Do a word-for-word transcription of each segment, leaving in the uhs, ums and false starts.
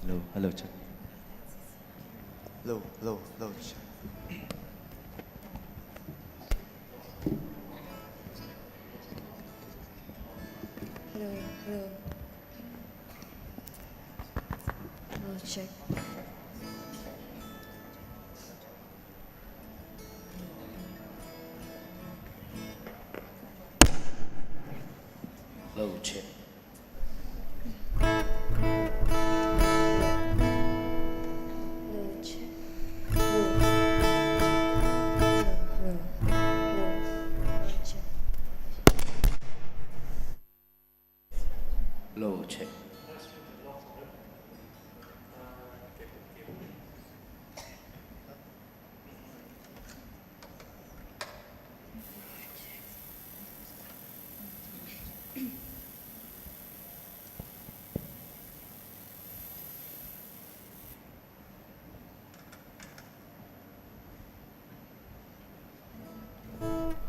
Hello, hello, check. Hello, hello, hello, check. Hello, hello. Hello, check. Hello, check. Hello, check. Hello. Hello, hello. Hello, check. Hello, check.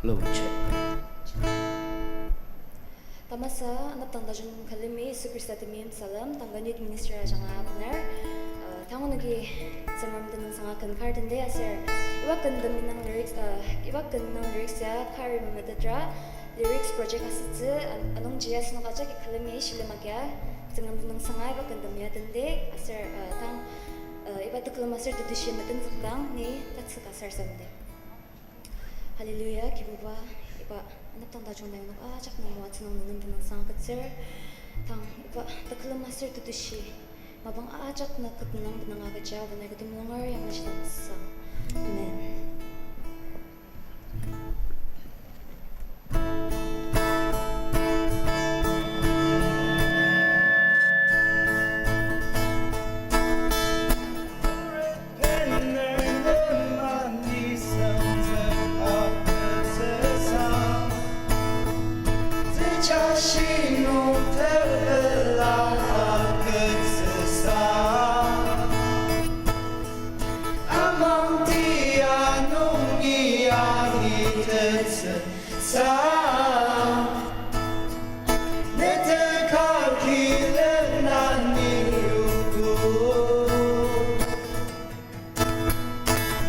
Hello, check. Tamasa, anepdang tajung külemi Yisu Khrista temeim salem, tangka youth minister ajanga apener. Uh, tang onoki Tsüngrem tenüngsanga ken kar tende aser, iba ken tem indang lyrics, uh, iba ken indang lyrics ya kari memetetra, lyrics project asütsü, an-, anungji asenok ajaki külemi shilem agia, Tsüngrem tenüngsanga iba ken tem ya tende, aser, uh, tang, uh, iba tekülem aser tetushi metenzükdang ni tatsüka sar sende. Hallelujah, Kibuba, iba anepdang tajung nai onok ajak nung moatsü nung nung tenüngsang agütsür. Tang iba tekülem aser tetushi mapang ajak na kü tenüng benanga agüja, oba nai kü temulung ari yamaji dang sang. Amen. Amang tia nungi ani tetsü sa, nete kaki lena ni yuku.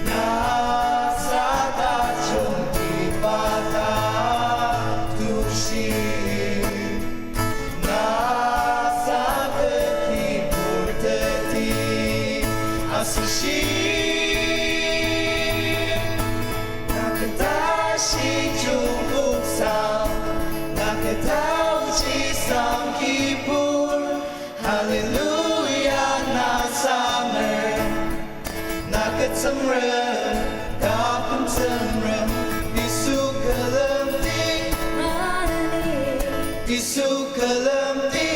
Na sata chungki bata tushi. Na sata ki purteti asoshi. Na ketashi chungkuksa, na ketauji sang kibur. Hallelujah, na samer. Na kü Tsüngrem, taküm Tsüngrem, Yisu külemdi. Yisu külemdi.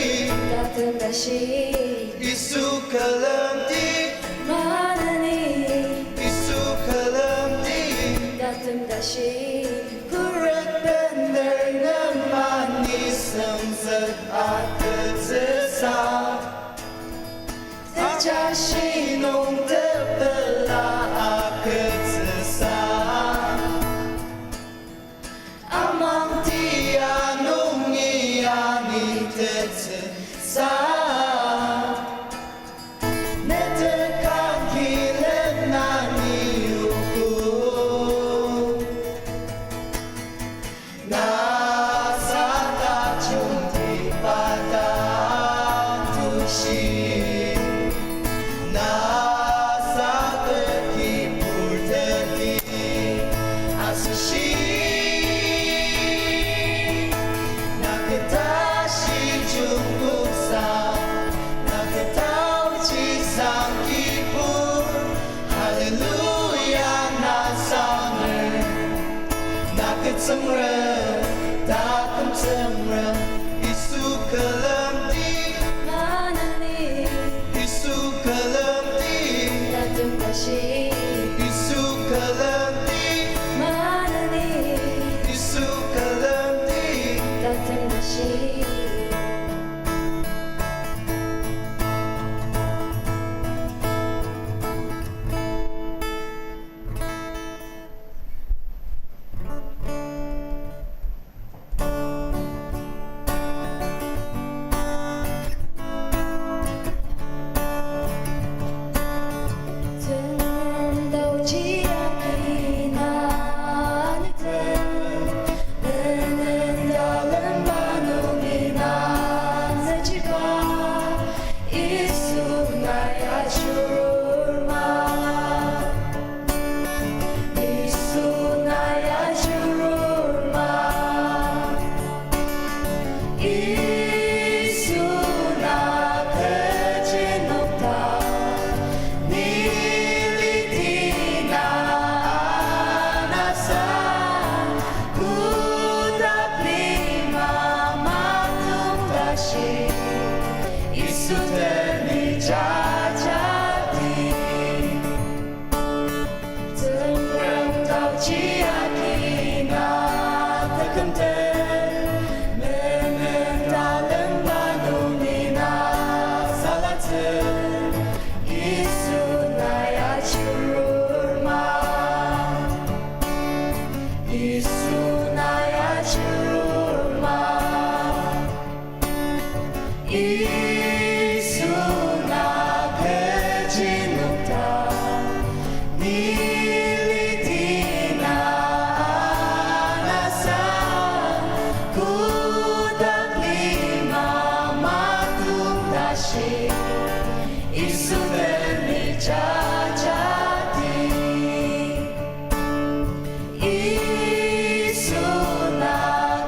Tatem tashi. Yisu külemdi. Yisu külemdi. Tatem tashi. Khuret bender nemani sengzet atetsüsa. Tejashi nung tepela agütsüsa. Amang tia nungi ani tetsüsa. Nete kaki lena ni yuku. Na sata chungti bata tushi. Na Yisu na kechi nokta, ni litina anasa, kotak lima matung tashi, Yisu teni jajati. Tsüngrem taochi agi na tekümtet, menen talangba nung ni na salatsü, Yisu na ya chirur ma, Yisu na ya chirur ma. Yisu na kechi nokta, ni litina anasa, kotak lima matung tashi, Yisu teni jajati. Yisu na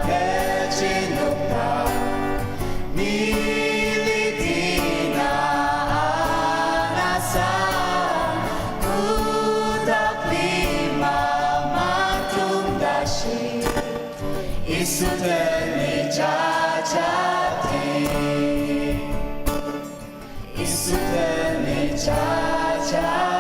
kechi nokta, ni litina anasa, kotak lima matung tashi, Yisu teni jajati. Yisu teni jajati.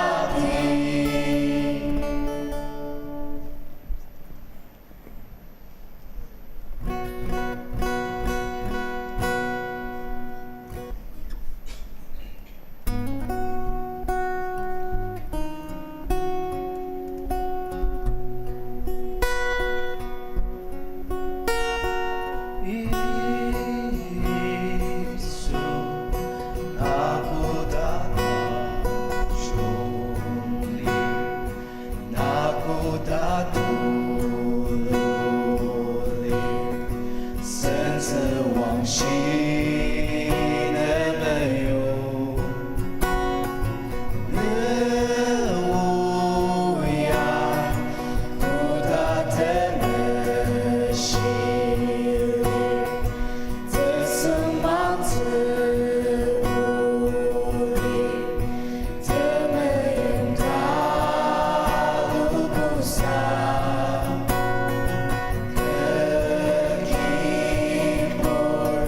Yisu, na koda tajung lir, na koda tulu lir, sentsü wangshi ne meyo. Ne o ya koda temeshi lir, tesüngmangtsü o lir, temeim talubusa, kü kibur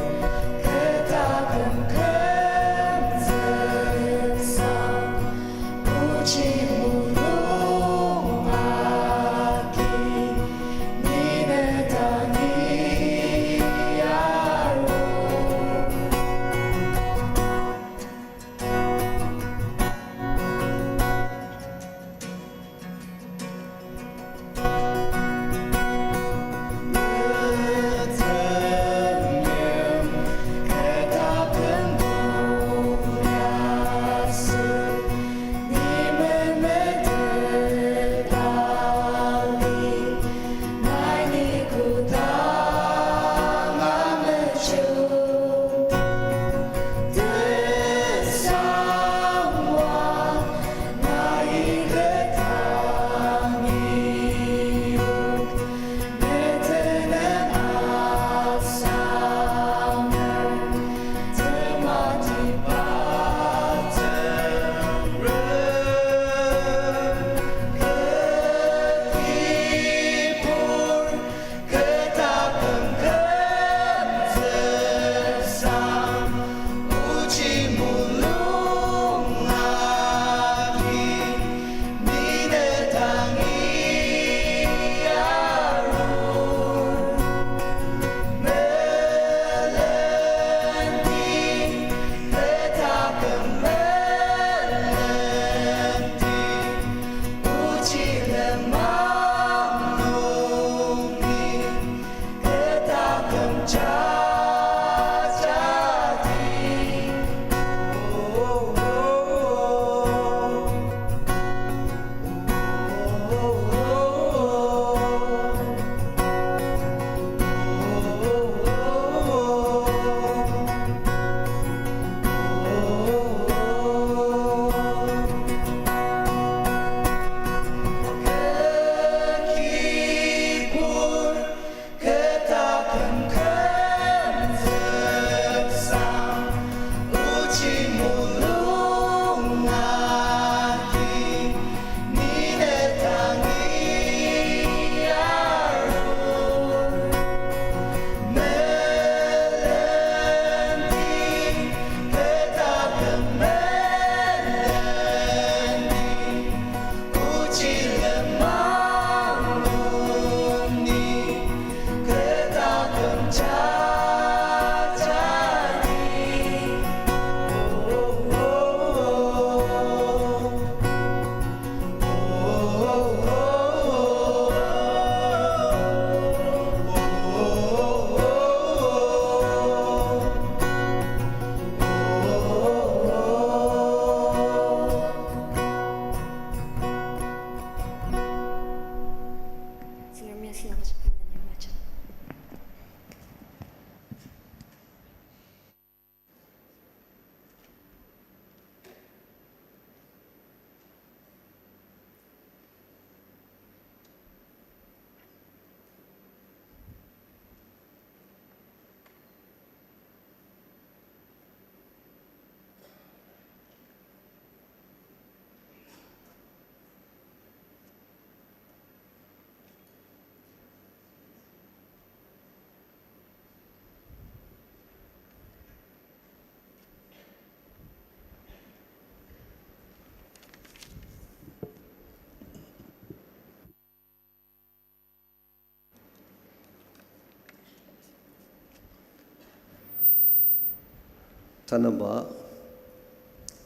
Tanüba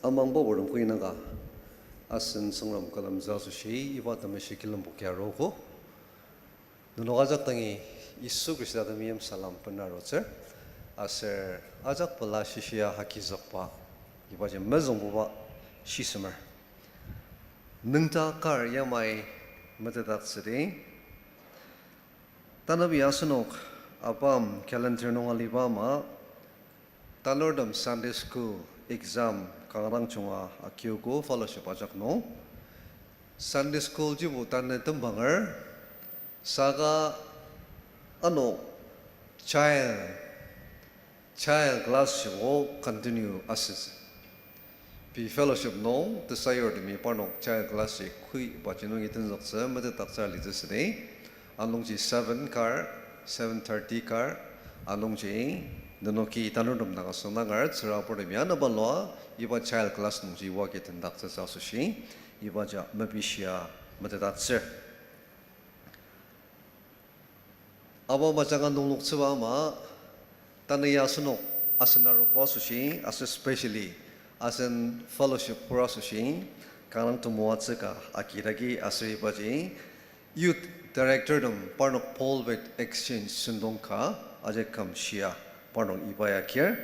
amangba purtem kü inaka asen Tsüngrem külemtsü asoshi iba temeshi kilembo ki arogo. Nenok ajak dangi Yisu Khrista temeim salem bena arutsür, aser ajak pela shishia agizükba ibaji mezüngbuba shisemer. Nüngdak kar yamai metetdaktsüdi. Tanübi asenok apam calendar nung aliba ama, tanurtem Sunday school exam kanga dang junga akiogo fellowship ajak nung. Sunday school jibo tanü tembanger, saka ano child, child class jibo continue asütsü. Pei fellowship nung tesayurtemi parnok child class ji koi baji nungi tenzüktsü metetdaktsü alitsü südi. Anungji seven kar, seven thirty kar, anungji nenoki tanurtem dang asüngdangar tsüraburtemi anabalua iba child class nungji wagi tendaktsütsü asoshi ibaji mepishia metetdaktsür. Aba majanga nungloktsüba ama, tanü ya asenok asen arogo asoshi, aser specially asen fellowship pur asoshi, kanga dang temoatsü ka agidagi aser ibaji youth directortem parnok pulpit exchange sentong ka aji küm shia parnok iba ya kir.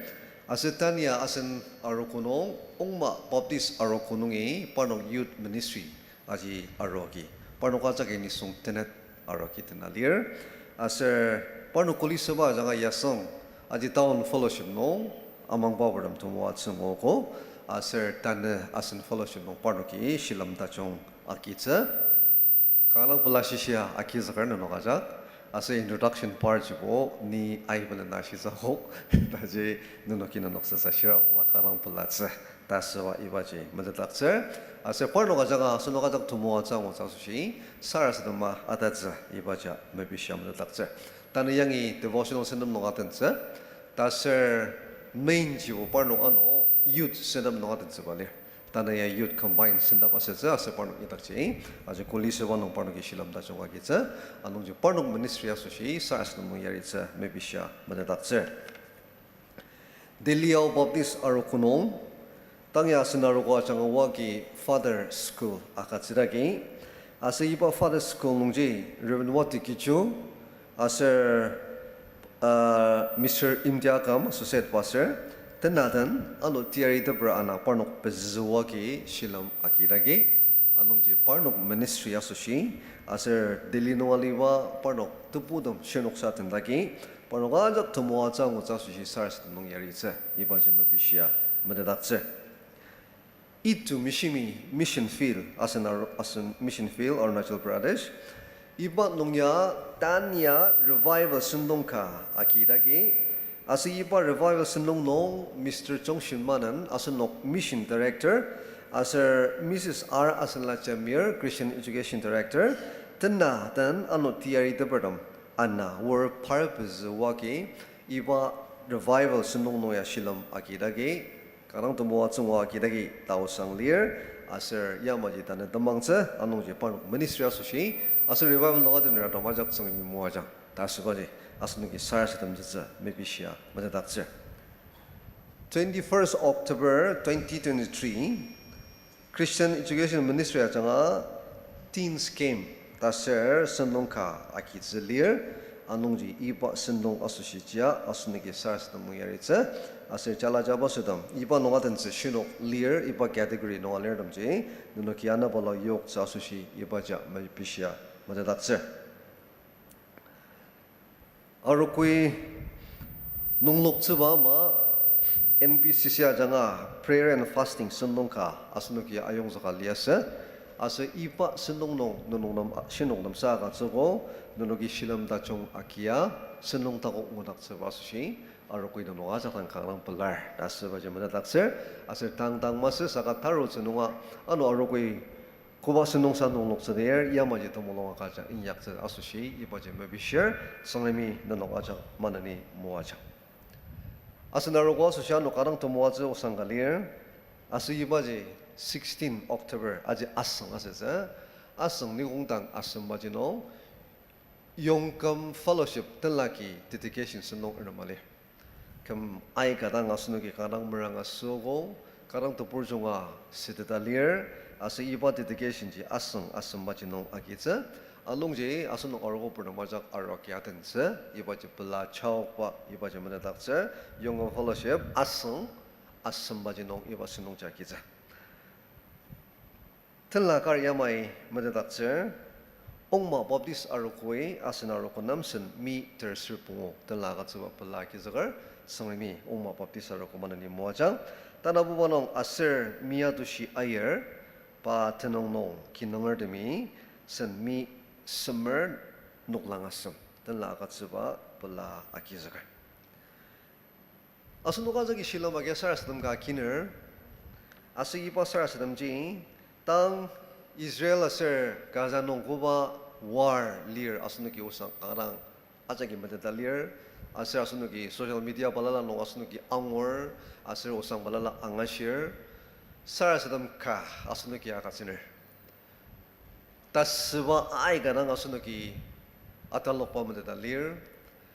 Aser tania asen arogo nung, Ongma Baptist arogo nungi parnok youth ministry aji arogi, parnok ajaki nisung tenet arogi tena lir. Aser parnok kuli süba ajanga yasüng aji town fellowship nung amangba purtem temoatsü nguogo. Aser tanü asen fellowship nung parnoki shilem tajung agitsü. Kanga dang pela shishia agizüker nenok ajak. Aser introduction part jibo ni aibelena shisa kok. Taji nenoki nenok sasa shirabangla kanga dang pelatsü ta asüba ibaji metetdaktsür. Aser parnok ajanga asenok ajak temoatsü angutsü asoshi sarasadema atatsü ibaji mepishia metetdaktsür. Tanü yangi devotional sentem nung atentsü. Taser main jibo parnok ano youth sentem nung atentsüba lir. Tanü ya youth combine sentep asütsü aser parnok idakji aji kuli süba nung parnoki shilem tajung agitsü. Anungji parnok ministry asoshi sarasadem nung yaritsü mepishia metetdaktsür. Delhi Ao Baptist arogo nung, tang ya asen arogo ajanga wagi Father School agütsüdagi. Aser iba Father School nungji Reverend Wati Kichu, aser, uh, Mister Imtiakam, Associate Pastor, tenaden ano teyariteper ana parnok pezü wagi shilem agidagi. Anungji parnok ministry asoshi, aser Delhi nung aliba parnok tebutem shirnoksa tendagi, parnok ajak temoatsü angutsü asoshi sarasadem nung yaritsü ibaji mepishia metetdaktsür. Itu Mishimi Mission Field, asen Ar-, asen Mission Field, Arunachal Pradesh. Iba nung ya tania revival sentong ka agidagi. Aser iba revival sentong nung Mister Chong Shinmanen asenok mission director, aser Missus R Asenla Jamir Christian Education Director, tena den ano teyaritepertem ana wor par pezü wagi iba revival sentong nung ya shilem agidagi, kanga dang temoatsü ngua agidagi taosang lir, aser yamaji tanü temangtsü, anungji parnok ministry asoshi, aser revival nung atenera tamajak Tsüngremi moajang ta asübaji asenoki sarasademtsütsü mepishia metetdaktsür. Twenty-first October twenty twenty-three, Christian Education Ministry ajanga Teens Camp ta aser sentong ka agitsü lir, anungji iba sentong asoshijia asenoki sarasadem nung yaritsü, aser jalaja abasotem iba nung atentsü shinok lir, iba category nung alirtemji nenoki anabala yoktsü asoshi ibaji mepishia metetdaktsür. Arogoi nungloktsüba ama N B C C ajanga prayer and fasting sentong ka asenoki ayongzüka liasü. Aser iba sentong nung nenok nem, shinok nemsa agütsüogo, nenoki shilem tajung agia sentong takok ngudaktsüba asoshi arogoi nenok ajak dang kanga dang pelar ta asübaji metetdaktsür. Aser tang tang masü saka tarutsü nunga ano arogoi koba sentongsa nungloktsüdir yamaji temulung agüja inyaktsü asoshi ibaji mepishir Tsüngremi nenok ajak maneni moajang. Asen arogo asoshi ano kanga dang temoatsü osang ka lir. Aser ibaji sixteen October aji asüng asütsü. Asüng nikongdang asembaji nung Yongküm Fellowship tenlaki dedication sentong erema lir. Küm aika dang asenoki kanga meranga süogo, kanga tebur junga süteta lir, aser iba dedication ji asüng asembaji nung agitsü, anungji asenok arogo purtem ajak aruaki atentsü, ibaji pela chaokba, ibaji metetdaktsür, Yongam Fellowship asüng asembaji nung iba sentong ji agitsü. Tenla kar yamai metetdaktsür, Ongma Baptist Arogoi asen arogo nem sen mi terser pungu tenla agütsüba pela agizüker, Tsüngremi Ongma Baptist Arogo maneni moajang. Tanabuba nung aser mi asoshi ayir, pa tenüng nung kinungertemi sen mi semer noklang asem tenla agütsüba pela agizüker. Asenok ajaki shilem agi sarasadem ka akiner, aser iba sarasademji, tang Israel aser Gaza nung koba war lir asenoki osang kanga dang ajaki meteta lir, aser asenoki social media balala nung asenoki angur, aser osang balala angashir, sarasadem ka asenoki agütsüner. Tasüba aika dang asenoki atalokba meteta lir.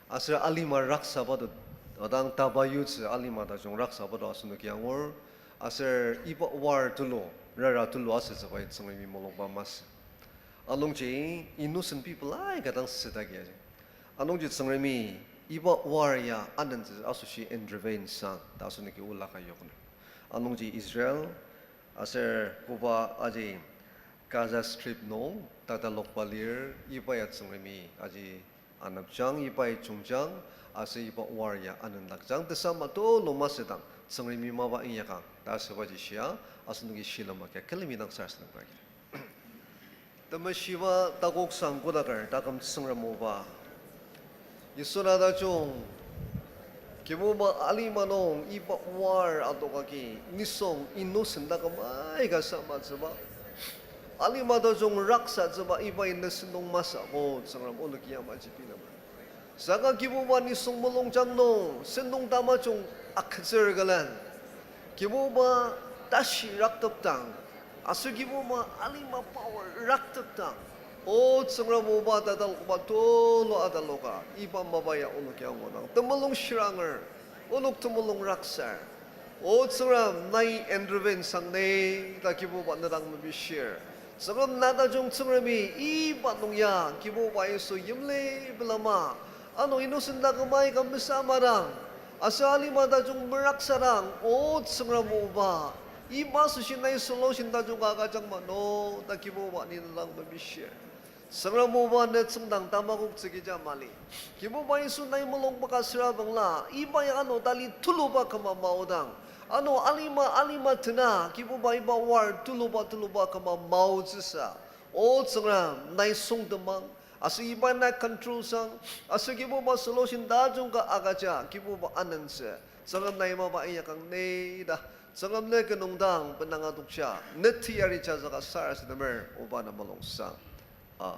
Aser alima raksaba to, adang taba yutsü alima tajung raksaba to asenoki angur. Aser iba war tulu, rara tulu asütsübai Tsüngremi mulungba masü. Anungji innocent people aika dang südagi aji. Anungji Tsüngremi iba war ya anentsü asoshi intervene sang ta asenoki ola ka yokner. Anungji Israel aser koba aji Gaza Strip nung tatalokba lir, iba ya Tsüngremi aji anepjang, iba ya jungjang, aser iba war ya anendakjang, tesama tulu masüdang Tsüngremi mapa inyakang ta asübaji shia, asenoki shilem agi külemi dang sarasadem ka agir. Temeshiba takoksang kodaker taküm Tsüngrem oba, Yisu na tajung, Kibuba, alima nung iba war adokagi nisung innocent taküm aika samatsüba, alima tajung raksatsüba iba innocent nung masü ko Tsüngrem onoki yamaji bilemer. Saka Kibuba nisung mulungjang nung sentong tamajung agütsür külen, Kibuba tashi raktepdang, aser Kibuba alima power raktepdang, O Tsüngrem oba, tatalokba tulu ataloka iba mapa ya onoki angu dang temulung shiranger, onok temulung raksar. O Tsüngrem, nai intervene sang ne ta Kibuba ne dang mepishir. Tsüngrem, na tajung Tsüngremi iba nung ya Kibuba Yisu yimli belema, ano innocent taküm aika mesamadang, aser alima tajung meraksadang, O Tsüngrem oba, iba asoshi nai solution tajung ka agüjang ma no ta Kibuba ni ne dang mepishir. Tsüngrem oba, ne tsüngdang tamakoktsü kecha mali. Kibuba Yisu, nai mulungba ka süra bangla, iba ya ano tali tuluba küma maodang, ano alima, alima tena Kibuba iba war tuluba, tuluba küma maotsüsa, O Tsüngrem, nai süngtemang, aser iba nai control sang, aser Kibuba solution tajung ka agüja Kibuba anentsü, Tsüngrem, nai mapa inyakang ne ta, Tsüngrem, ne kenungdang benanga tokja, ne teyari jazüka sarasademer, oba na mulungsang. Amen.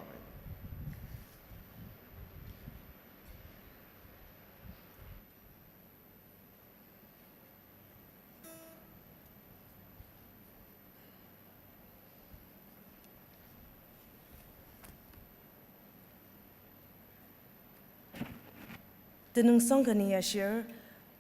Tenüngsang kani ashir,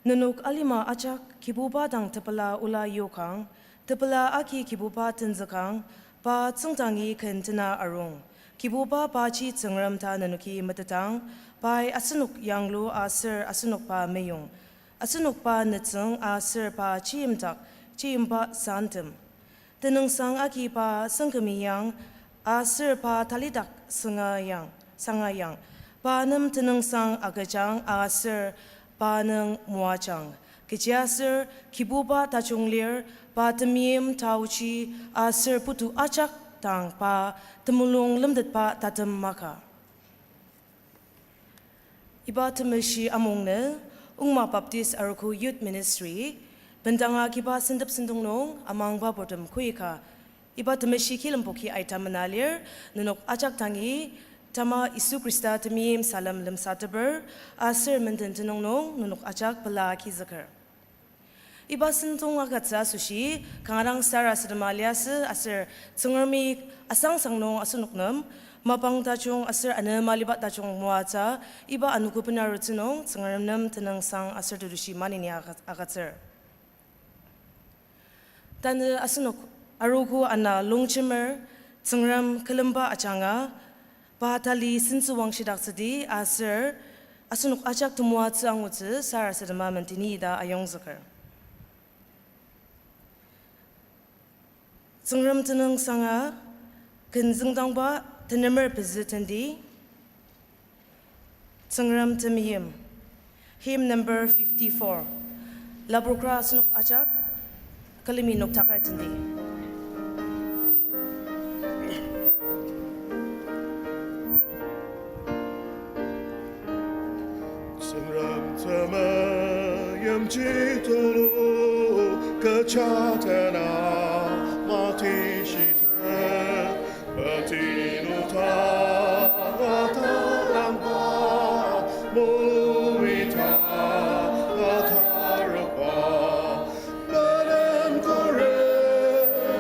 nenok alima ajak Kibuba dang tepela ola yokang, tepela agi Kibuba tenzükang, pa tsüngdangi ken tena arung. Kibuba paji Tsüngrem ta nenoki metetang, pai asenok yanglu aser asenok pa meyong. Asenok pa nütsüng aser pa chiyimdak, chiyimba santem. Tenüngsang agi pa sengkümi yang, aser pa talidak sanga yang, sanga yang. Pa nem tenüngsang agüjang aser pa nung moajang. Kechiaser Kibuba tajung lir, pa temeim taochi aser putu ajak dang pa temulung lemtetba tatem maka. Iba temeshi amungnü, Ongma Baptist Arogo Youth Ministry, bendanga kiba sentep sentong nung amangba purtem koika. Iba temeshi kilemboki aita mena lir, nenok ajak dangi, tama Yisu Khrista temeim salem lemsateper, aser menden tenüng nung nenok ajak pela agizüker. Iba sentong agütsü asoshi, kanga dang sarasadema liasü aser Tsüngremi asangsang nung asenok nem Mapang tajung aser anema liba tajung moatsü, iba anogo benarutsü nung Tsüngrem nem tenüngsang aser tetushi maneni aga-, agütsür. Tanü asenok arogo ana longjemer Tsüngrem külemba ajanga, pa tali sentsüwangshidaktsüdi aser asenok ajak temoatsü angutsü sarasadema menteni ita ayongzüker. Tsüngrem tenüngsanga ken züngdangba tenemer pezü tendi, Tsüngrem temeim, hymn number fifty-four. Laburkra asenok ajak külemi noktaker tendi. Tsüngrem temeimji tulu kecha tena matishite, petinu ta atalangba, mulumi ta atarokba, menen kore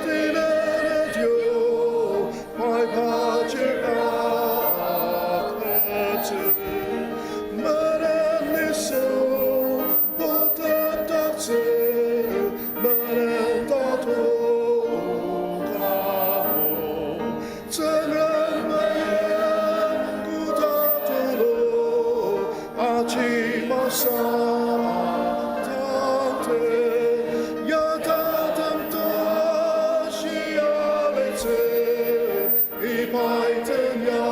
tinen edio, pai pajir akettsü, menen nisung potetdaktsü, menen tato kamo, Tsüngrem meim koda tulu, aji masü tangte, ya tatem tashi alitsü, ibai tenya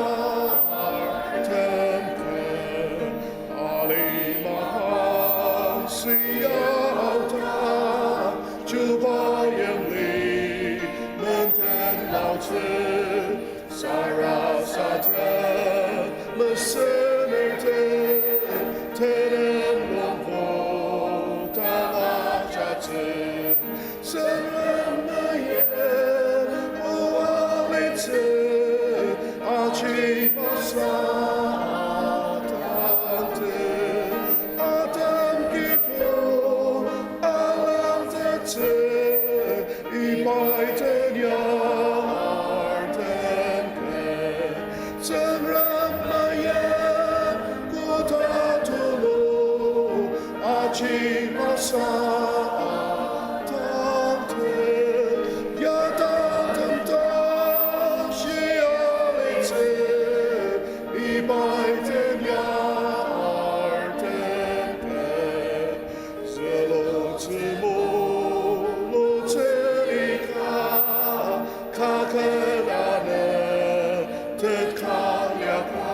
artem ken, alima hang sia aota, chuba yimli menden laotsü, sarasadem mesener den, tenen longko dang ajatsü. Tsüngrem meim o alitsü, aji masü tangte, atam kito alangtettsü, ibai tenya artem ken. Tsüngrem meim koda tulu, aji masü tangte, ya tatem tashi alitsü, ibai tenya artem ken. Zülutsü mulutsü ika, kaket anü tetkang yaka,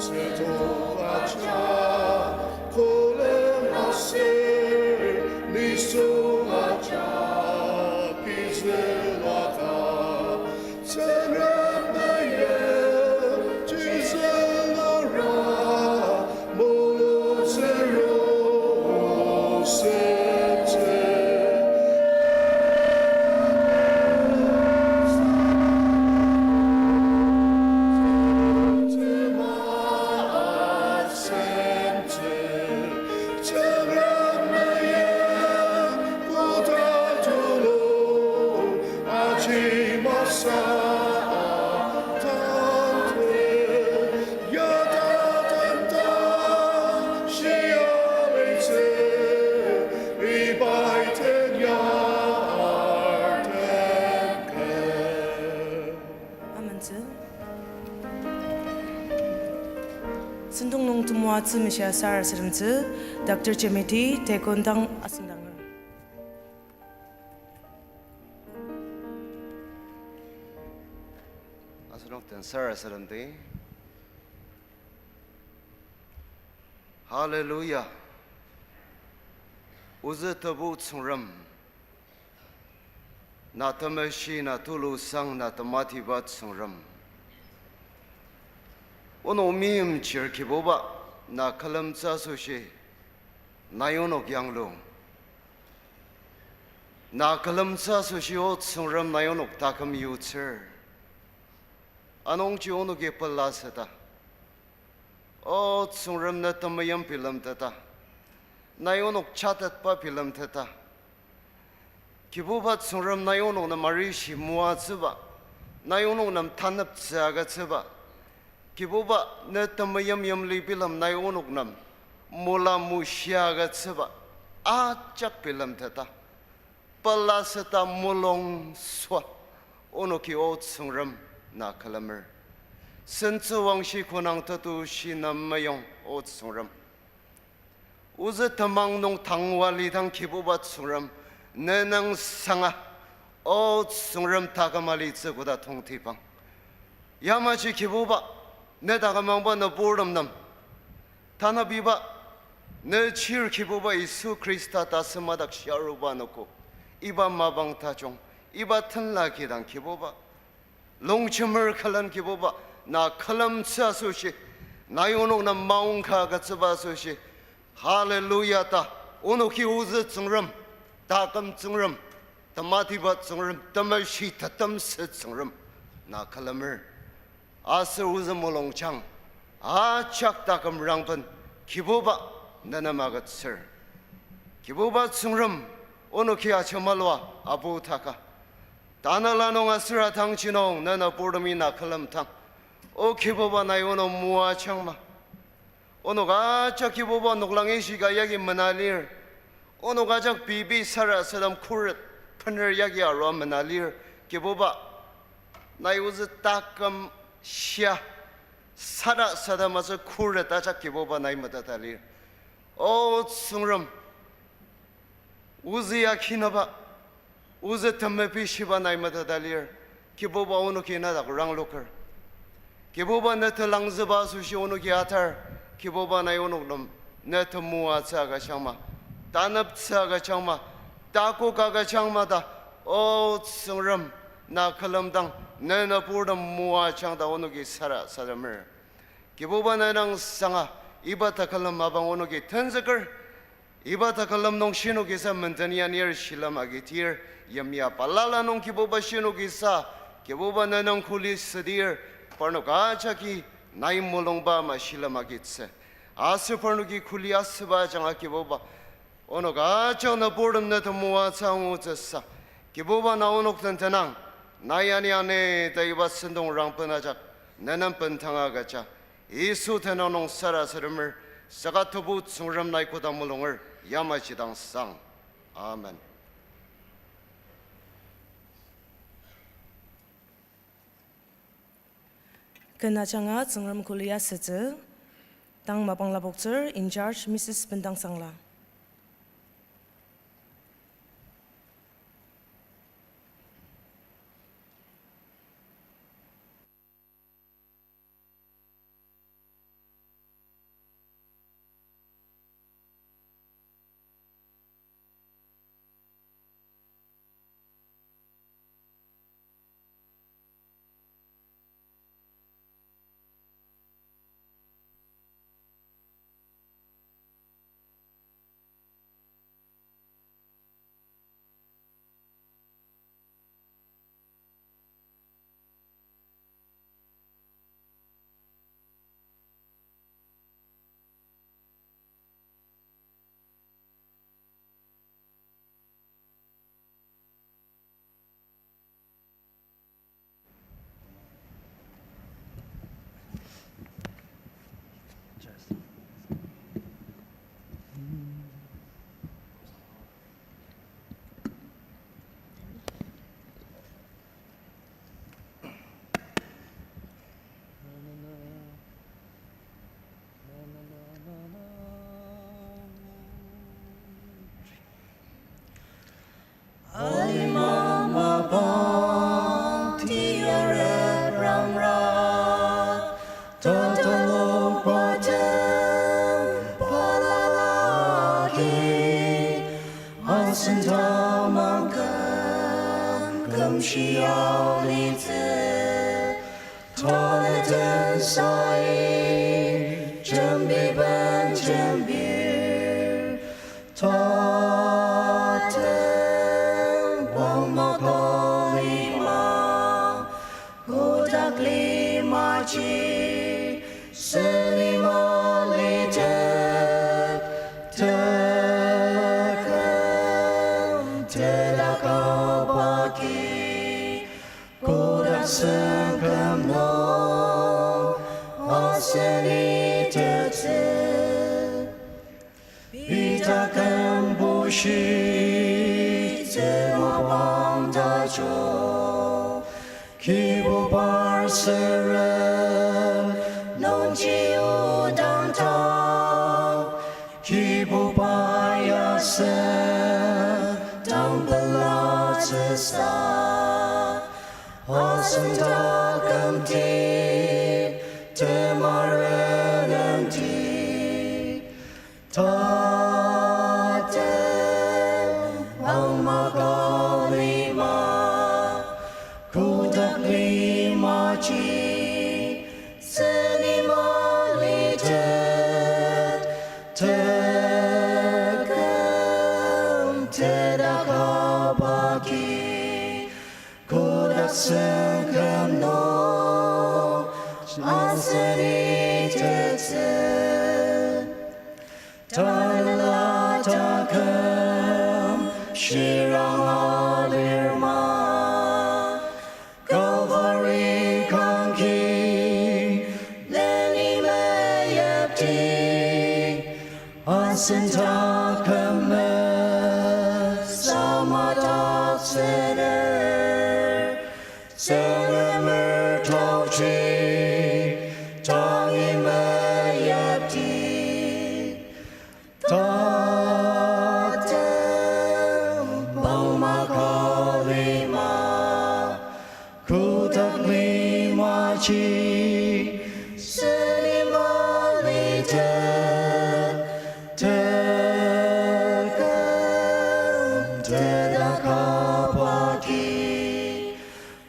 tsütok ajak kolem aser nisung ajak kizülaka. Tsüngrem meimji zülura, mulutsü roseptsü. Tsüngrem meim koda tulu, aji masü tangte, ya tatem tashi alitsü, ibai tenya artem ken. Amentsü. Sentong nung temoatsü meshia sarasademtsü, Doctor Jemity, tekon dang asüngdanger. Asenok den sarasademdi. Hallelujah. Ozü Tebu Tsüngrem, na temeshi, na tulusang, na tematiba Tsüngrem. Onok meimchir Kibuba, na külemtsü asoshi, nai onok yanglu. Na külemtsü asoshi, O Tsüngrem, nai onok taküm yutsür. Anungji onoki pelaseta, O Tsüngrem, ne temeim bilemteta, nai onok chatetba bilemteta, Kibuba Tsüngrem, nai onok nem arishi moatsüba, nai onok nem taneptsü agütsüba. Kibuba, ne temeim yimli bilem nai onok nem mula mushi agütsüba ajak bilemteta, pelaseta mulung sua, onoki O Tsüngrem na külemer. Sentsüwangshi konang tetushi nem meyong O Tsüngrem. Ozü temang nung tangwa lidang Kibuba Tsüngrem, ne nüngsanga, O Tsüngrem taküm alitsü koda tongtibang. Yamaji Kibuba, ne takümangba nüburtem nem, tanabiba, ne chir Kibuba Yisu Khrista tasümadak shiaruba anogo, iba mapang tajung, iba tenla kidang Kibuba longjemer külen Kibuba, na külemtsü asoshi, nai onok nem maongka agütsüba asoshi, hallelujah ta, onoki ozü Tsüngrem, taküm Tsüngrem, tematiba Tsüngrem, temeshi tetemsü Tsüngrem, na külemer. Aser ozü mulungjang, ajak taküm rangben, Kibuba, ne nem agütsür. Kibuba Tsüngrem, onoki ajemalua apu taka, tanela nung aser atangji nung ne nüburtemi na külemdang, O Kibuba, nai onok moajangma. Onok ajak Kibuba noklang ishika yagi mena lir. Onok ajak pei pei sarasadem khuret bener yagi arua mena lir. Kibuba, nai ozü taküm shia sarasadem aser khuret ajak Kibuba nai meteta lir. O Tsüngrem, ozü ya kinaba, ozü temepi shiba nai meteta lir. Kibuba, onoki nedak rangloker. Kibuba, ne telangzüba asoshi onoki atar. Kibuba, nai onok nem ne temoatsü agüjangma, taneptsü agüjangma, takok agüjangma ta, O Tsüngrem, na külemdang ne nüburtem moajang ta onoki sarasademer. Kibuba, ne nüngsanga iba takülem mapang onoki tenzüker. Iba takülem nung shinokisa menden yanir shilem agitir, yimya balala nung Kibuba shinokisa, Kibuba, ne nüng kuli südir, parnok ajaki nai mulungba ama shilem agitsü. Aser parnoki kuli asüba ajanga Kibuba, onok ajak nüburtem ne temoatsü angutsüsa, Kibuba, na onok den tenang, na yani ane ta iba sentong rangben ajak ne nem bendanga agüja, Yisu tenüng nung sarasademer, saka Tebu Tsüngrem, nai koda mulunger yamaji dang sang. Amen. Ken ajanga Tsüngrem kuli asütsü, tang mapang lapoktsür in charge Missus Bendang Sangla. Alima mapang tiaret rangra, tatalokba tem palalaki, asen tamang küm kümshi alitsü. Tanü tensai jembiben jembir, tatem wangmaka lima, kotak limaji, selima litet, teküm tedaka baki, kodak se Taküm bushi, temapang tajung, Kibubar süren, nungji odang tang, Kibuba ya sen, dang pelatsüsa. Asen takümti, temaren nemti, tatem, pangmaka lima, kotak limaji, seni malitet, teküm tedaka pagi, kotak sengküm nung, aseni tetsü. Tanela taküm shirang alirma, Calvary kangki leni meyipti, asen taküma sama tatsüner, Tsüngremer taoji, tangi meyipti, tatem, pangmaka lima, kotak limaji, seni malitet, teküm tedaka pagi,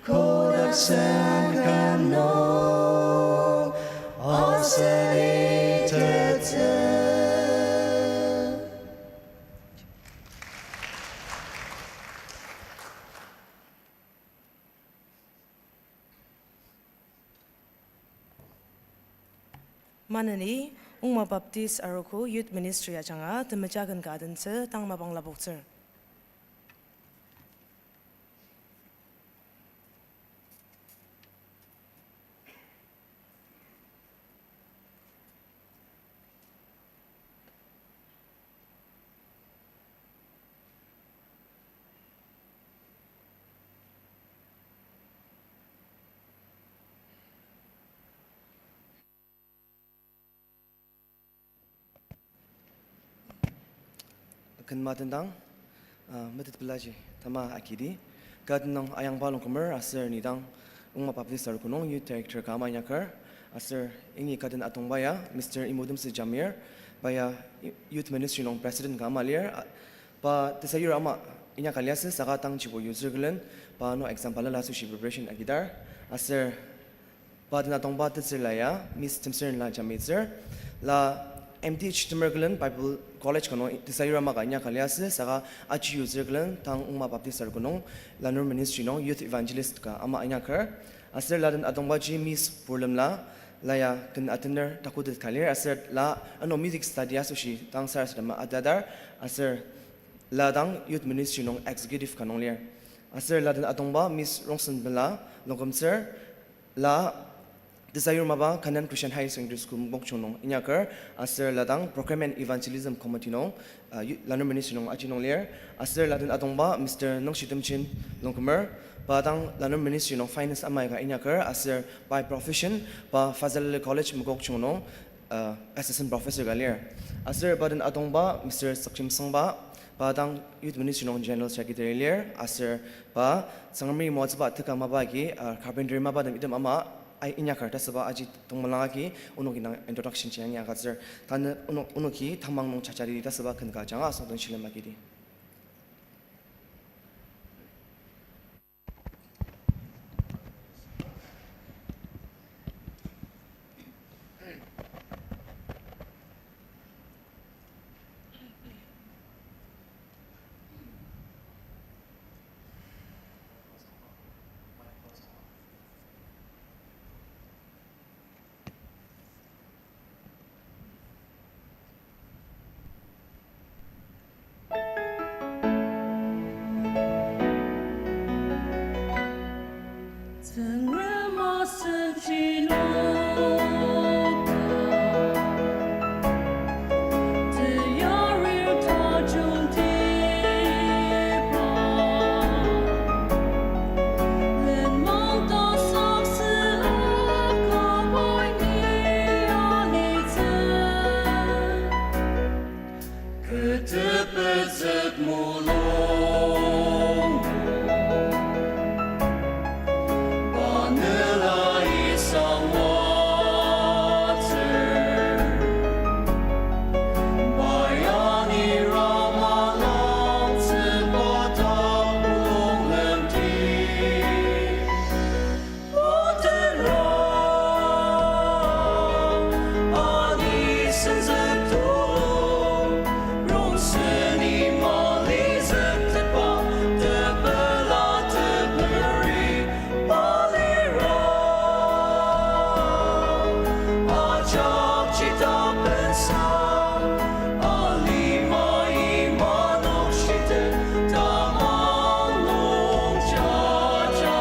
kotak sengküm nung, aseni tetsü. Maneni, Ongma Baptist Arogo Youth Ministry ajanga temeja ken ka adentsü tang mapang lapoktsür. Ken matendang, ah, metet pelaji tama akidi. Ka tenüng ayangba Longkumer aser nidang Ongma Baptist Arogo nung Youth Director ka ama inyaker, aser ini ka den atongba ya Mister Imodemsü Jamir, pa ya Youth Ministry nung President ka ama lir, a, pa tesayur ama inyaka liasü saka tang jibo yutsür külen, pa no exam balala asoshi preparation agidar, aser pa den atongba tetsürla ya Miss Temsürenla Jamitsür, la M Th temer külen Bible College ka nung tesayur ama ka inyaka liasü saka aji yutsür külen tang Ongma Baptist Arogo nung lanur ministry nung Youth Evangelist ka ama inyaker, aser la den atongbaji Miss Purlemla, la ya ken atener takutet ka lir, aser la ano music study asoshi tang sarasadema atadar, aser la dang Youth Ministry nung Executive ka nung lir. Aser la den atongba Miss Rongsen Bela Longkümtsür, la tesayur mapa Canaan Christian Higher Secondary School Mokokchung nung inyaker, aser la dang Procurement Evangelism Committee nung, uh, yu-, lanur ministry nung aji nung lir, aser la den atongba Mister Nungshitemchin Longkumer, pa dang lanur ministry nung finance ama ka inyaker, aser by profession pa Fazalali College Mokokchung nung, uh, assistant professor ka lir. Aser pa den atongba Mister Sakchim Sangba, pa dang Youth Ministry nung General Secretary lir, aser pa Tsüngremi moatsüba teka mapa agi, uh, carpentry mapatem item ama ai inyaker ta süba aji tongmelang agi onoki dang introduction ji yangi agütsür. Tanü ono-, onoki tamang nung jajadi ta süba ken ka ajanga asüngdang shilem agidi. Pezük mulung, banela isang watsür, bayani rama langtsü patak mulung lemti. Atenra, ani senzük tulu, rongsen imali züktetba, tepela teperi, palira, ajak chita pensa, alima imanok shite, tamang nung jaja.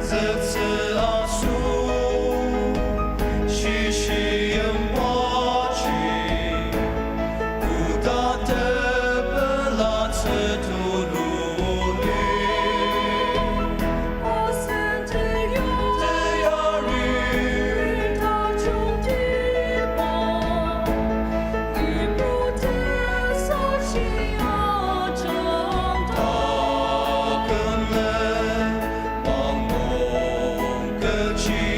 Zütsü asu, shishi yimbaji, oda tepela tsütulu ni. Asen teyari, tajung tiba, ibu tesashi ajang takene, manung kechi,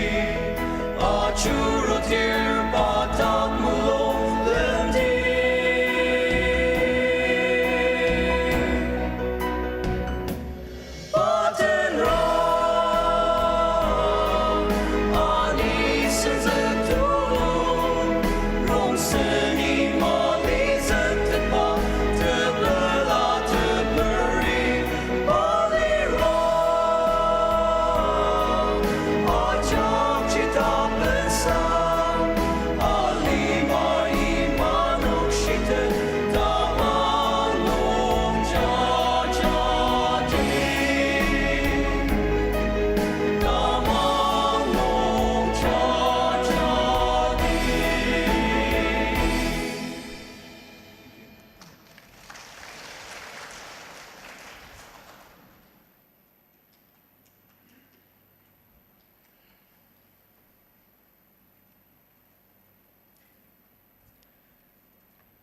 ajurutir patak mulung lemdi. Atenra, ani senzük tulu, rongsen imali züktetba, tepela teperi, palira, ajak chita pensa, alima imanok shite, tamang nung jaja di, tamang nung jaja di.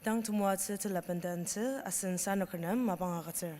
Tang temoatsü tela bendentsü asen sanokrenem mapang agütsür.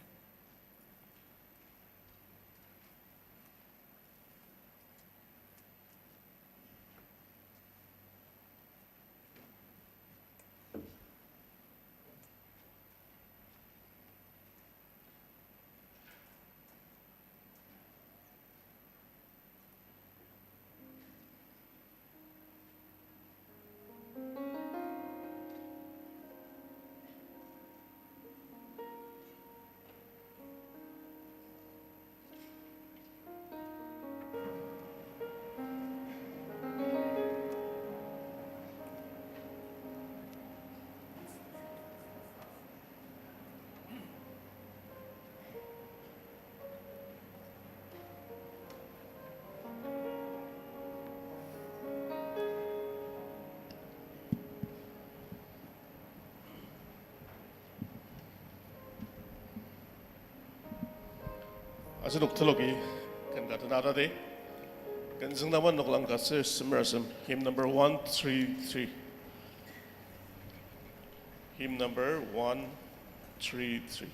Asenok teloki ken ka tena atadi. Ken züngdangba noklang ka sür semer asem. Hymn number one three three. Hymn number one three three.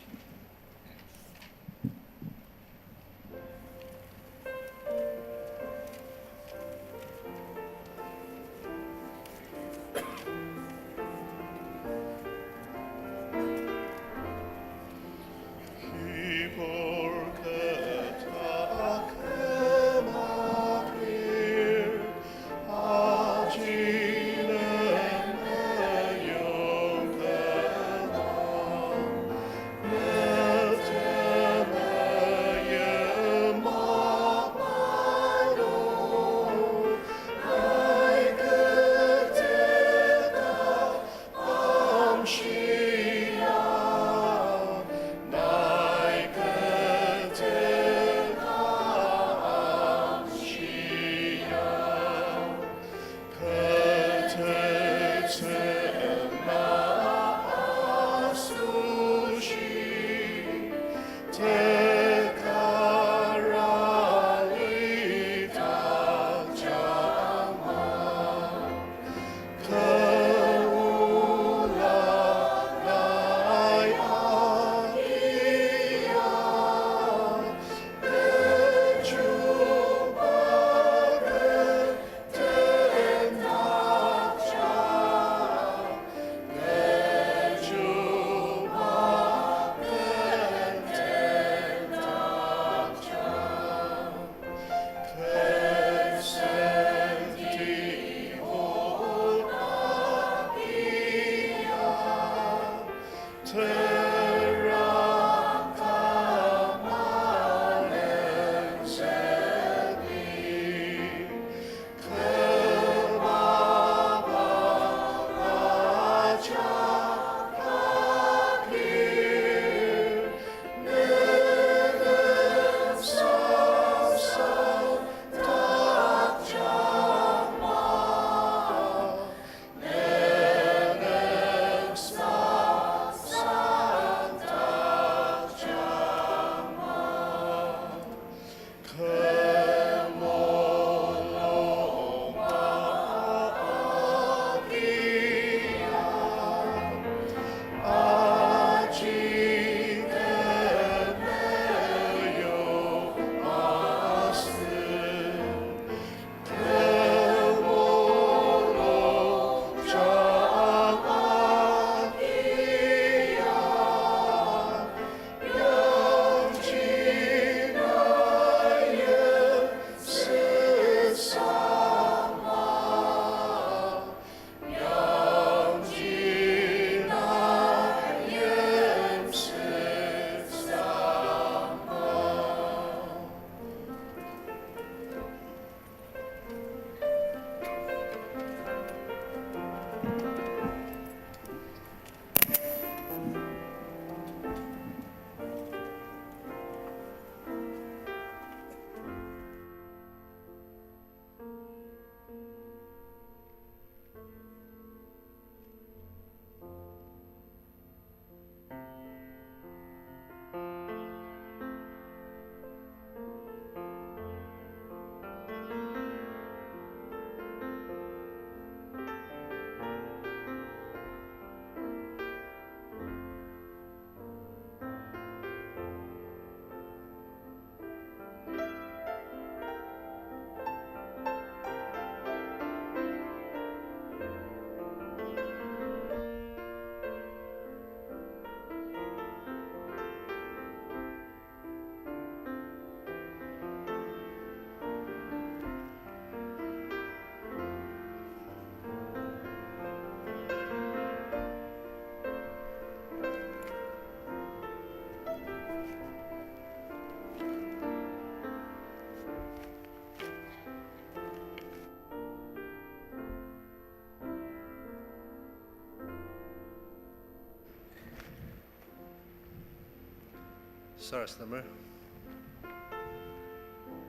Sarasademer.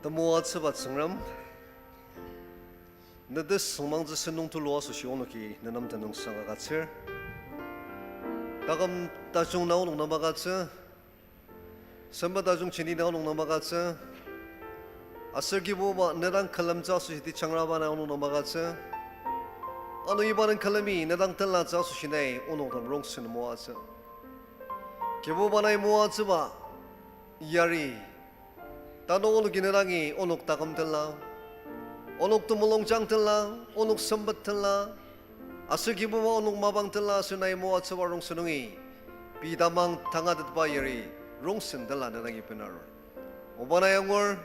Temoatsüba Tsüngrem, ne tesüngmangtsü sentong tulu asoshi onoki ne nem tenüngsang agütsür. Taküm tajung na onok nem agütsü. Sempet tajung jeni na onok nem agütsü. Aser Kibuba, ne dang külemtsü asoshi tejangraba na onok nem agütsü. Ano iba nung külemi ne dang tenlatsü asoshi nai onok nem rongsen moatsü. Kibuba, nai moatsüba yari, tanü onoki ne dangi onok taküm tenla, onok temulungjang tenla, onok sempet tenla, aser Kibuba onok mapang tenla aser nai moatsüba rongsen nungi, pei tamang tangatetba yari rongsen tenla ne dangi benarur. Oba nai angur,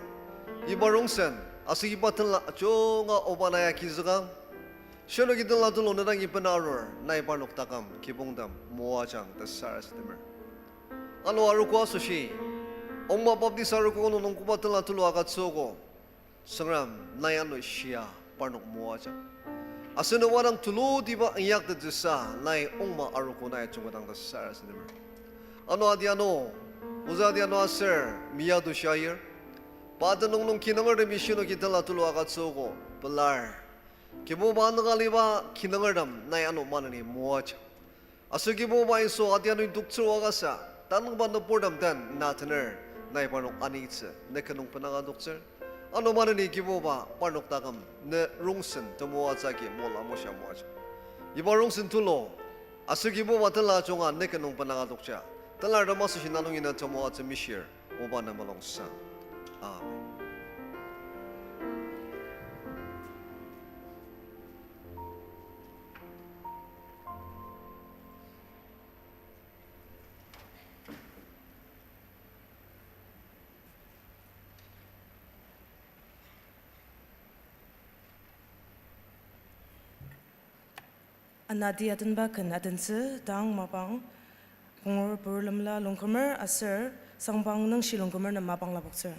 iba rongsen aser iba tenla ajunga Oba nai agizüka, shinoki tenla tulu ne dangi benarur, nai parnok taküm kibongtem moajang ta sarasademer. Ano arogo asoshi, Ongma Baptist arogo nung koba tenla tulu agütsüogo, Tsüngrem nai ano shia parnok moajang. Aser ne wadang tulutiba inyaktettsüsa nai Ongma arogo nai jungkadang ta sarasademer. Ano adi ano, ozü adi ano aser mia to shia ir, pa tenüng nung kinungertemi shinoki tenla tulu agütsüogo pelar. Kibuba, nüka aliba kinungertem nai ano maneni moajang. Aser Kibuba Yisu, adi ano toktsür agasa, tanüngba nüburtem den na tener, nai parnok anitsü ne ket nung benanga toktsür. Ano maneni Kibuba parnok taküm ne rongsen temoatsü agi mola mosha moajang. Iba rongsen tulu, aser Kibuba tenla ajunga ne ket nung benanga tokja, tenlartem asoshi na nungi na temoatsü mishir, Oba na mulungsang. Amen. Anati atenba ken atentsü, tang mapang, pungur purlemla lungkümer aser sangpang nungshi lungkümer nem mapang lapoktsür.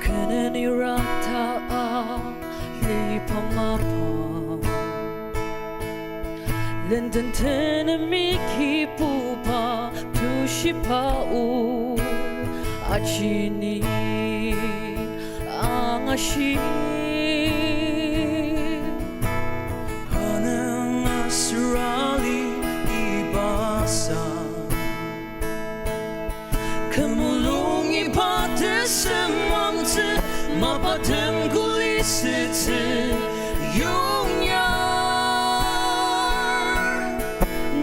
Keneni rata a lipong mapang, lenden tenemi kibuba tushiba o, achini angashi. Anang asrali ibasa, kemulung iba tesem amtsü, mapatem kuli setsü yongyar.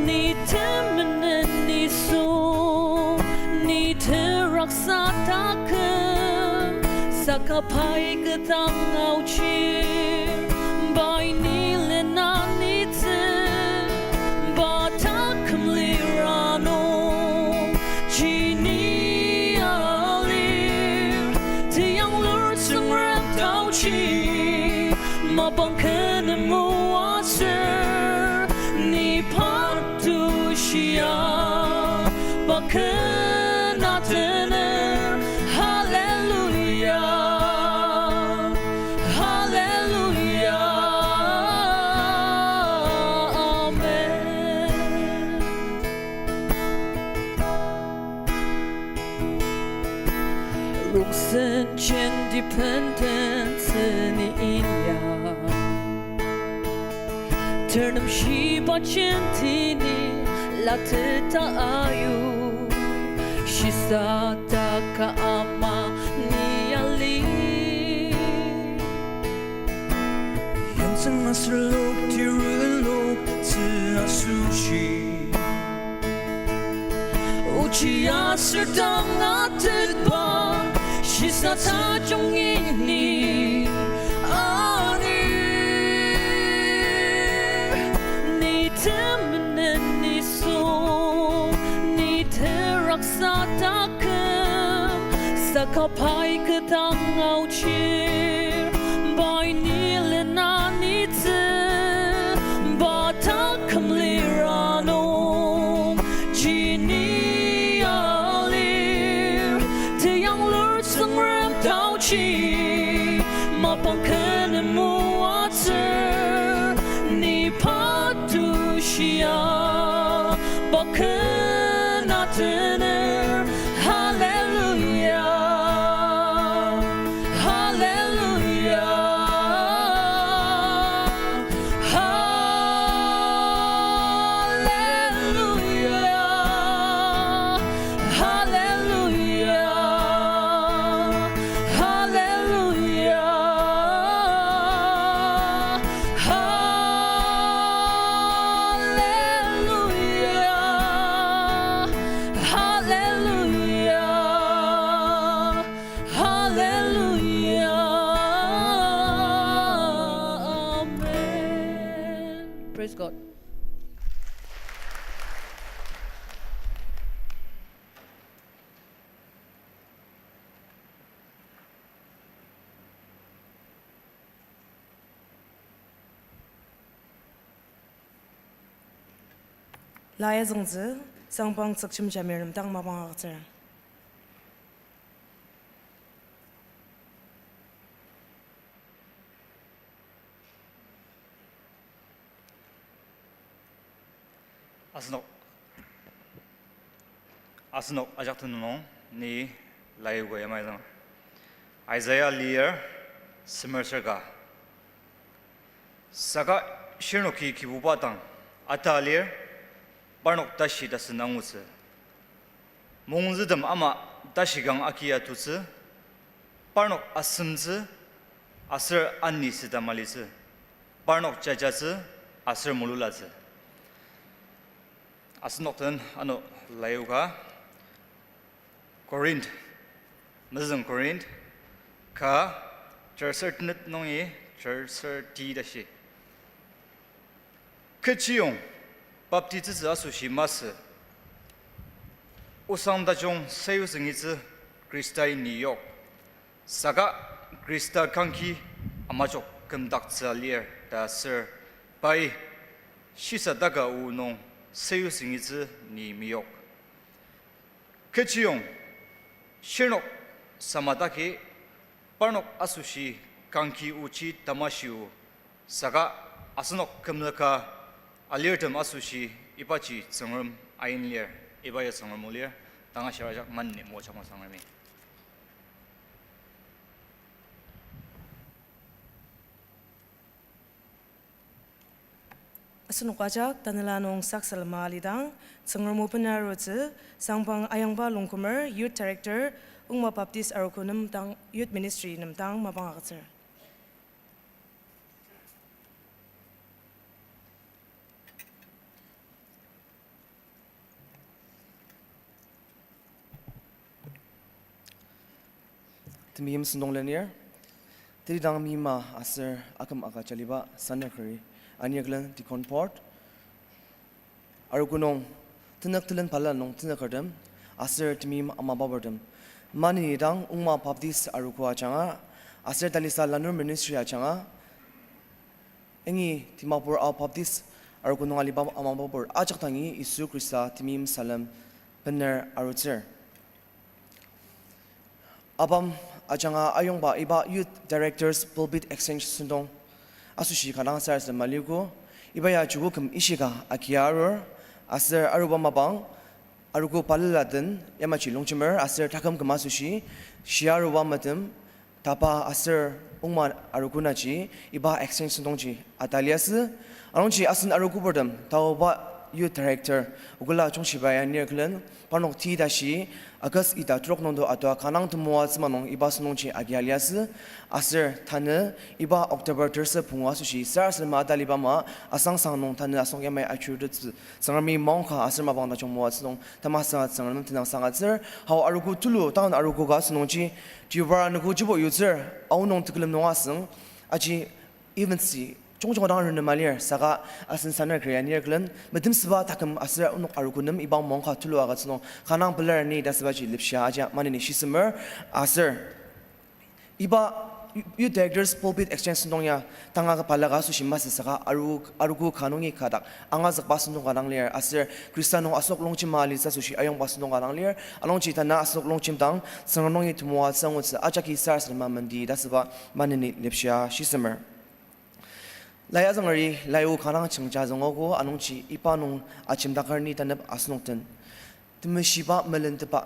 Ni temenen nisung, ni teraksa taküm, saka pai ketang aochir, pai ni lena nitsü, pa taküm lira nung, chini alir, teyanglur Tsüngrem taochi, mapang kena moatsür, ni pa tushia, pa kena tener. Hallelujah, Independence ni inya. Ternem shiba jenti ni lateta ayu. Shisa taka ama ni ali. Yangtsüng aser lok, tirun lok, tsü asoshi. Ochi aser dang atetba, shisa tajung ini anir. Ni temenen nisung, ni teraksa taküm, saka pai ketang aochir, pai ni lena nitsü, pa taküm lira nung, jini alir, teyanglur Tsüngrem taochi, mapang kena moatsür, ni pa tushia, pa kena tener. Hallelujah, hallelujah, hallelujah, hallelujah, hallelujah, hallelujah, hallelujah, hallelujah. Amen. Praise God. Lai azüngtsü, Sangpang Tsükchim Jamir nem dang mapang agütsür. Asenok, asenok ajak tenüng nung ni laiogo yamai zünger. Isaiah lir semer ser ka. Saka shirnoki Kibuba dang ata lir, parnok tashi tasen angutsü. Mongzütem ama tashikang aki atutsü, parnok asemtsü, aser anisüta malitsü, parnok jajatsü, aser mululatsü. Asenok den ano laioka, Corinth, mezüng Corinth, ka, terser tenet nungi terser ti tashi. Kechiyong baptitsütsü asoshi masü, osang tajung sayutsüngitsü Khristai ni yok. Saka Khrista kangki amajok kümdaktsü lir ta aser pai shisadaka o nung sayutsüngitsü ni meyok. Kechiyong, shirnok samadaki parnok asoshi kangki ochi tamashio, saka asenok kümzüka alirtem asoshi ibaji Tsüngrem ain lir, iba ya Tsüngrem o lir, tanga shirajak maneni moachama Tsüngremi. Asenok ajak tanela nung saksalema alidang, Tsüngrem o bener arutsü, Sangpang Ayangba Longkumer, Youth Director, Ungma Baptist Arogo nem dang, Youth Ministry nem dang mapang agütsür. Temeim sentong lenir, teri dang meima aser aküm agüja aliba sanakeri, aniaklen Deacon Board, arogo nung tenük telen balala nung tenükertem, aser temeim amababurtem, maneni dang Ungma Baptist Arogo ajanga, aser talisa lanur ministry ajanga, yangi Dimapur Ao Baptist Arogo nung aliba amababur ajak dangi Yisu Khrista temeim salem bener arutsür. Abam ajanga ayongba iba Youth Directors Pulpit Exchange sentong asoshi kanga sarasadem maliogo, iba ya joko küm ishika agia arur, aser aruba mapang, arogo balala den yamaji longjemer aser taküm küm asoshi, shia aruba metem, tapa aser ongma arogo naji, iba exchange sentongji ata liasü. Anungji asen arogoburtem, taoba youth director, okula Chongchiba ya nir külen, parnok ti tashi, August ita trok nungdo atua kanang temoatsü ma nung iba sentongji agia liasü. Aser tanü iba October terser pungu asoshi sarasadema ata liba ama asangsang nung tanü asenok yamai ajurutettsü Tsüngremi maongka aser mapang tajung moatsü nung tamasa Tsüngrem tenüngsang agütsür. Hao arogo tulu, taon arogo ka asünungji, Tripura nüko jibo yutsür, aonung tekülem nung asüng, aji events ji jongjong dang renema lir, saka asen saner keri anir külen, metemsüba taküm aser onok arogo nem iba maongka tulu agütsü nung kanang pelar ni ta asübaji lepshia aji maneni shisemer, aser iba youth directors pulpit exchange sentong ya tanga ka balaka asoshi masü saka aru-, arogo ka nungi ka dak angazükba sentong ka dang lir, aser Khrista nung asenok longjema alitsü asoshi ayongba sentong ka dang lir, anungji tanü asenok longjemdang Tsüngrem nungi temoatsü angutsü ajaki sarasadema mendi ta asüba maneni lepshia shisemer. Lai azüngeri lai o kanga jangja züngogo anungji iba nung ajemdaker ni tanep asenok den temeshiba melenteba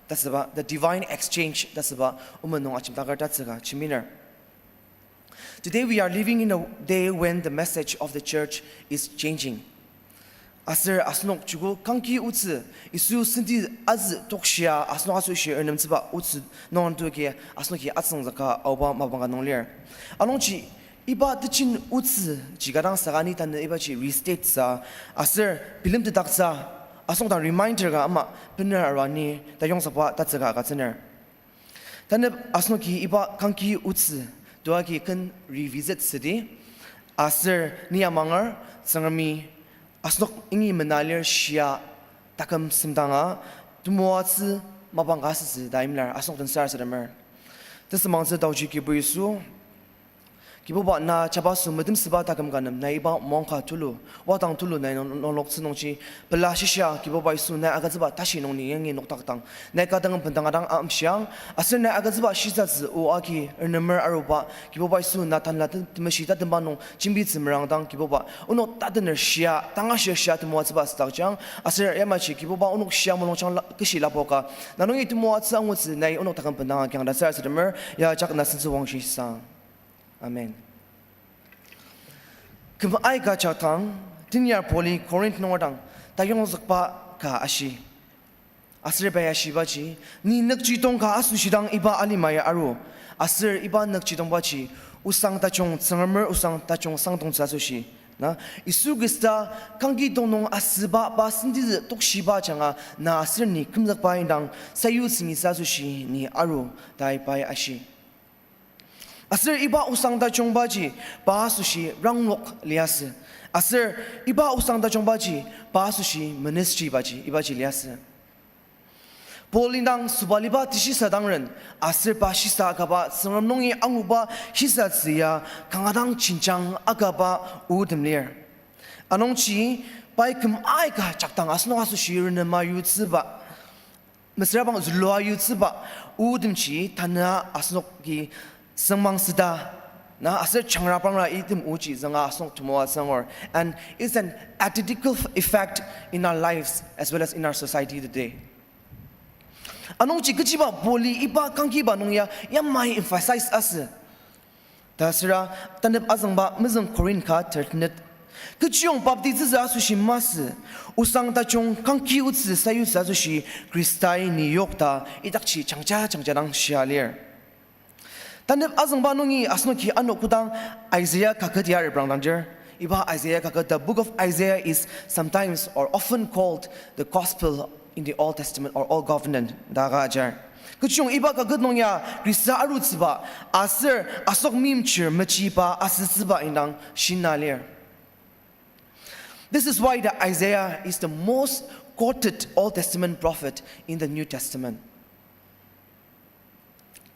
ta asüba, the divine exchange ta asüba, omen nung ajemdaker tatsüka jembiner. Today we are living in a day when the message of the church is changing. Aser asenok joko kangki otsü, Yisu senti azü tokshia asenok asoshi ernemtsüba otsü nung tuki asenoki atsüngzüka aoba mapang ka nung lir. Anungji iba tejin otsü ji ka dang saka ni tanü ibaji restate sa, aser bilemtetdaktsü, asenok dang reminder ka ama bener arua ni tayongzükba tatsüka agütsüner. Tanep asenoki iba kangki otsü tua agi ken revisit südi, aser ni amanger Tsüngremi asenok ingi mena lir shia taküm semdanga temoatsü mapang ka asütsü ta imlar asenok den sarasademer. Tesümangtsü taoji Kibu Yisu, Kibuba na jabaso metemsüba taküm ka nem na iba maongka tulu, wadang tulu nai nung-, nungloktsü nungji pela shishia Kibuba Yisu nai agütsüba tashi nung ni yangi noktaktang nai ka dang bendanga dang amshiang, aser nai agütsüba shisatsü o agi ernemer aruba Kibuba Yisu na tanla te-, temeshi tatemba nung jembitsü merangdang Kibuba onok tatener shia tanga shia shia temoatsüba südakjang, aser yamaji Kibuba onok shia mulungjang la-, keshi lapoka na nungi temoatsü angutsü nai onok taküm bendanga kiang ta sarasademer ya jak na sentsü wangshi sang. Amen. Küm aika jaktang, tenyar Pauli Corinth nunger dang tayongzükba ka ashi. Aser pai ashibaji, ni nükjidong ka asoshidang iba alimai aru, aser iba nükjidongbaji osang tajung, Tsüngremer osang tajung sangdongtsü asoshi. Na, Yisu Khrista kangkidong nung asüba pa sentitsü tokshiba ajanga na aser ni kümzükba indang sayutsü ni asoshi ni aru, tai pai ashi. Aser iba osang tajungbaji pa asoshi ranglok liasü. Aser iba osang tajungbaji pa asoshi ministry baji, ibaji liasü. Paul indang sobaliba teshisadangren, aser pa shisa akaba Tsüngrem nungi anguba shisatsü ya kanga dang jenjang akaba otem lir. Anungji pai küm aika jaktang asenok asoshi renema yutsüba mesüra bang zülua yutsüba otemji tanü asenoki süngmang süda, na aser jangra pangra item oji zünga asenok temoatsü angur. And it's an antithetical effect in our lives as well as in our society today. Anungji kechiba Pauli iba kangkiba nung ya yamai emphasize asü ta süra, tanep azüngba mezüng Corinth ka tertenet. Kechiyong baptitsütsü asoshi masü, osang tajung kangki otsü sayutsü asoshi Khristai ni yok ta idakji jangja jangja dang shia lir. Tanep azüngba nungi asenoki ano kodang Isaiah kaket ya reprangdangdir. Iba Isaiah kaket, the book of Isaiah is sometimes or often called the gospel in the Old Testament or Old Covenant ta ka ajar. Kechiyong iba kaket nung ya Khrista arutsüba aser asok meimchir mechiba asütsüba indang shina lir. This is why the Isaiah is the most quoted Old Testament prophet in the New Testament.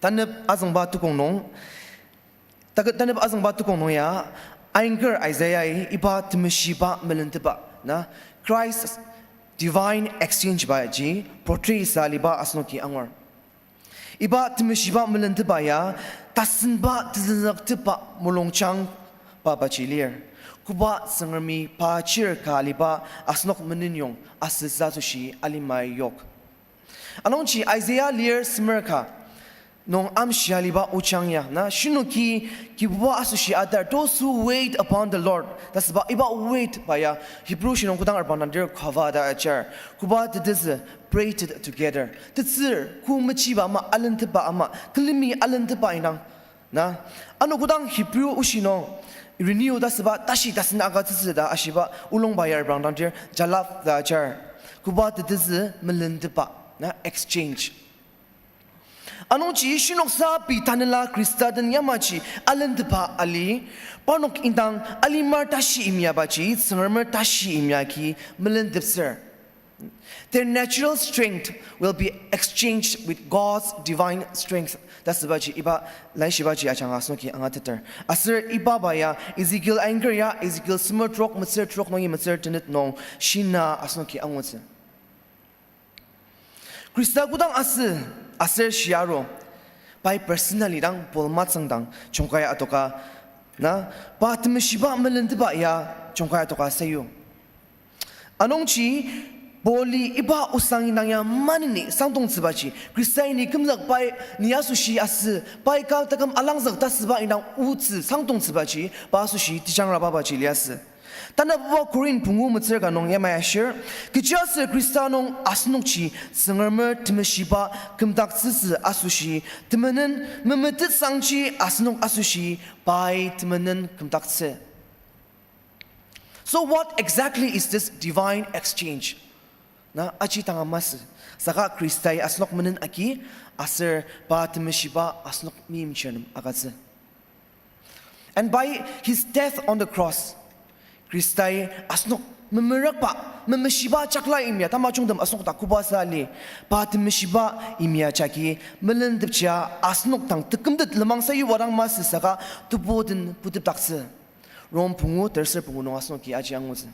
Tanep azüngba tukong nung, ta-, tanep azüngba tukong nung ya, ainger Isaiah-i iba temeshiba melenteba, na, Christ's divine exchange baji portray sa liba asenoki angur. Iba temeshiba melenteba ya, tasenba tezüngzükteba mulungjang babaji lir. Koba Tsüngremi pa chir ka aliba asenok menenyong asütsü asoshi alimai yok. Anungji Isaiah lir semer ka, nung amshia aliba ojang ya, na, shinoki Kibuba asoshi adar, those who wait upon the Lord. Ta asüba iba wait ba ya Hebrew shi nung kodang arpang dangdir kava ta ajar. Koba tetezü, prayed together. Tetsür, ko mechiba ama, alentepa ama, külemi alentepa indang. Na, ano kodang Hebrew oshi nung, renew ta asüba, tashi tasen agütsütsü ta ashiba, olungba ya arpang dangdir, jalav ta ajar. Koba tetezü, melentepa, na, exchange. Anungji shinoksa pei tanela Khrista den yamaji alentepa ali, parnok indang alimar tashi imyabaji, Tsüngremer tashi imya agi melenteptsür. Their natural strength will be exchanged with God's divine strength. Ta asübaji iba laishibaji ajanga asenoki angateter. Aser iba ba ya Ezekiel ainger ya, Ezekiel semer trok, metsür trok nungi metsür tenet nung shina asenoki angutsü. Khrista kodang asü, aser shia aru, pai personally dang Paul matsüngdang jungkai adoka, na, pa temeshiba melentepa ya jungkai adoka sayu. Anungji, Pauli iba osang indang ya maneni sangdongtsübaji, Khristai ni kümzük pai ni asoshi asü, pai ka taküm alangzük ta asüba indang otsü sangdongtsübaji, pa asoshi tejangrababaji liasü. Tanabuba Korinth pungu metsür ka nung yamai ashir, kechiaser Khrista nung asenokji Tsüngremer temeshiba kümdaktsütsü asoshi, temenen memetetsangji asenok asoshi, pai temenen kümdaktsü. So what exactly is this divine exchange? Na aji tanga masü, saka Khristai asenok menen agi, aser pa temeshiba asenok meimchir nem agütsü. And by his death on the cross, Khristai asenok memerakba, memeshiba jakla imya tamajungtem asenok dak koba sa ali, pa temeshiba imya jagi melentepjia asenok dang tekümtet lenmang sayuba dang masü saka tebu den putepdaktsü. Rom pungu, terser pungu nung asenoki aji angutsü.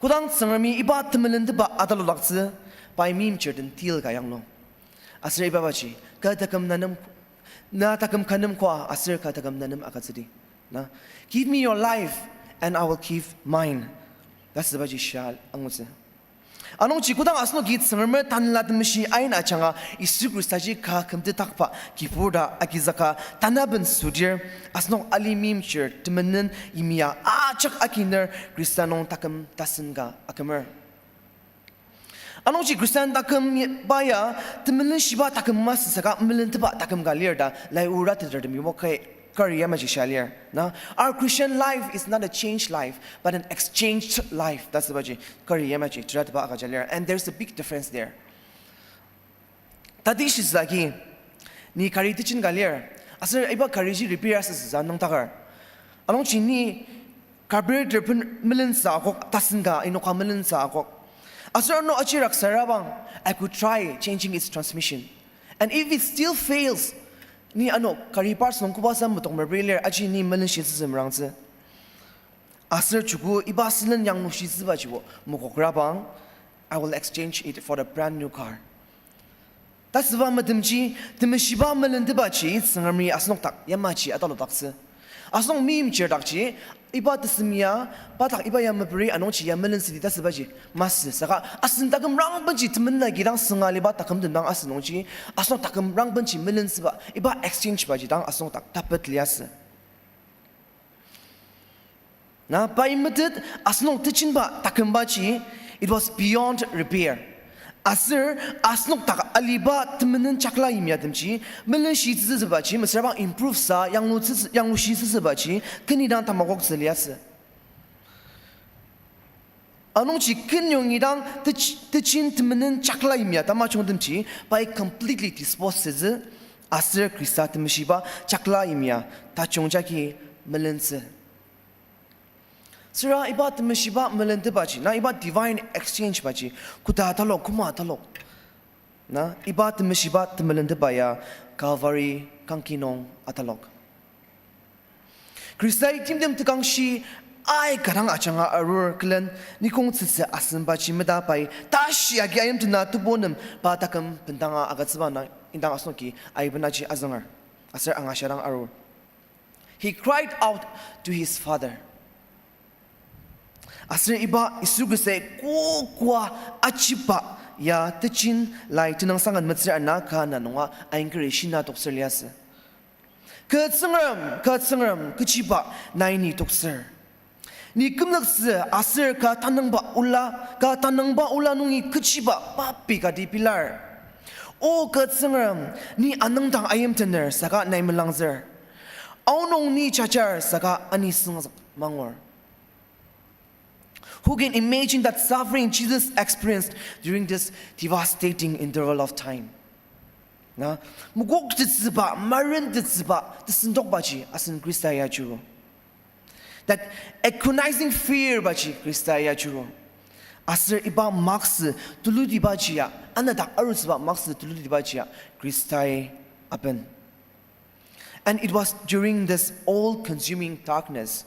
Kodang Tsüngremi iba temelentepa ataludaktsü, pai meimchir den til ka yanglu. Aser ibabaji, ka taküm na nem, na taküm ka nem koa, aser ka taküm na nem agütsüdi. Na, give me your life, and I will give mine. Ta asübaji shia angutsü. Anungji kodang asenoki Tsüngremer Tanela Temeshi ain ajanga Yisu Khristaji ka kümtetdakba kibur ta agizüka tanaben südir, asenok ali meimchir temenen yimya ajak akiner Khrista nung taküm tasen ka akümer. Anungji Khristan taküm ba ya temelenshiba taküm masü saka melentepa taküm ka lir ta lai ura teter temi mo kai kari yamaji shia lir. Na, our Christian life is not a changed life, but an exchanged life. Ta asübaji kari yamaji teratepa agüja lir. And there's a big difference there. Tati shizüki, ni kari techin ka lir. Aser iba kariji repair asüsüsa nüngdaker. Anungji ni carburetor pen melensa akok, tasen ka inoka melensa akok. Aser ano aji raksarabang, I could try changing its transmission. And if it still fails, ni ano kari parts nung koba sa metokmer bri lir, aji ni melenshitsütsü merangtsü. Aser joko iba sülen yanglushitsübajibo mokokrabang, I will exchange it for a brand new car. Ta asüba metemji, temeshiba melentepaji Tsüngremi asenok dak yamaji ataludaktsü. Asenok meimchir dakji, iba tesem ya, pa dak iba ya meperi anungji ya melensüdi ta asübaji masü. Saka asen taküm rangbenji temenagi dang sünga aliba taküm den dang asü nungji, asenok taküm rangbenji melensüba, iba exchange baji dang asenok dak tapet liasü. Na pai metet asenok techinba takümbaji, it was beyond repair. Aser asenok dak aliba temenen jakla yimyatemji, melenshitsütsübaji, mesüra bang improve sa, yanglutsütsü, yanglushitsütsübaji, keni dang tamakoktsü liasü. Anungji kenyongi dang tech-, techin temenen jakla yimya tamajungtemji, pai completely dispose sütsü, aser Khrista temeshiba jakla yimya tajung jagi melentsü. Süra iba temeshiba melentepaji, na iba divine exchange baji, koda atalok, koma atalok. Na iba temeshiba temelentepa ya Calvary kangki nung atalok. Khristai timtem tekangshi aika dang ajanga arur külen nikong tsütsü asembaji meta pai tashi agi ayimtena tebu nem pa taküm bendanga agütsüba na indang asenoki aibenaji azünger. Aser angashidang arur. He cried out to his Father. Aser iba Yisu Khristai kokoa achiba ya tejin lai tenüngsang metsür ana ka na nunga ainkeri shina toktsür liasü. Kü Tsüngrem, kü Tsüngrem, kechiba nai ni toktsür? Ni kümzüktsü aser ka tanüngba ola, ka tanüngba ola nungi kechiba papi kati pilar? O kü Tsüngrem, ni anüngdang ayimtener saka nai melangzür. Aonung ni jajar saka ani süngzük mangur. Who can imagine that suffering Jesus experienced during this devastating interval of time? Na, mokoktettsüba, marentettsüba, tesüngdokbaji asen Khrista ya juru. That agonizing fear baji Khrista ya juru. Aser iba maksü tulutibaji ya, anadak arutsüba maksü tulutibaji ya Khristai aben. And it was during this all-consuming darkness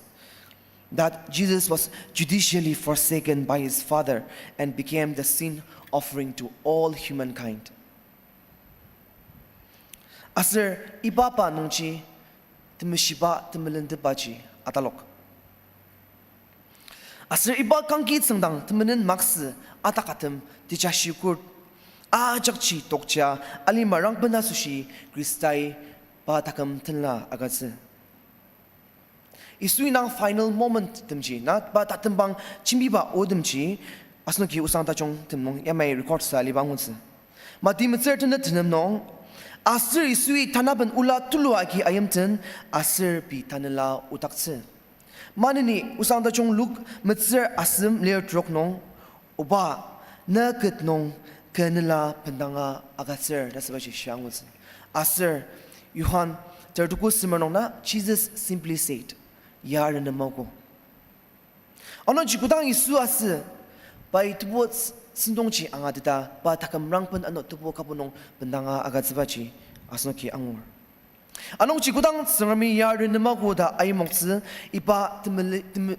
that Jesus was judicially forsaken by his Father and became the sin offering to all humankind. Aser iba pa nungji temeshiba temelentepaji atalok. Aser iba kangki tsüngdang temenen maksü atakatem tejashi kurt ajakji tokja alima rangben asoshi Khristai pa taküm tenla agütsü. Yisui nang final moment temji, na pa tatembang jembiba otemji, asenoki osang tajungtem nung yamai record sa aliba angutsü. Mati metsür tenet tenem nung, aser Yisui tanaben ola tulu agi ayimten, aser pei tanela odaktsü. Maneni osang tajung Luk metsür asem lir trok nung, Oba, na ket nung kü nela bendanga agütsür ta sübaji shia angutsü. Aser Johan ter tuku semer nung na Jesus simply said, Ya renema ko. Anungji kodang Yisu asü, pai tebu s-, sentongji angateta, pa taküm rangben ano tebu kabu nung bendanga agütsübaji asenoki angur. Anungji kodang Tsüngremi ya renema ko ta aimoktsü, iba temeli-, teme-,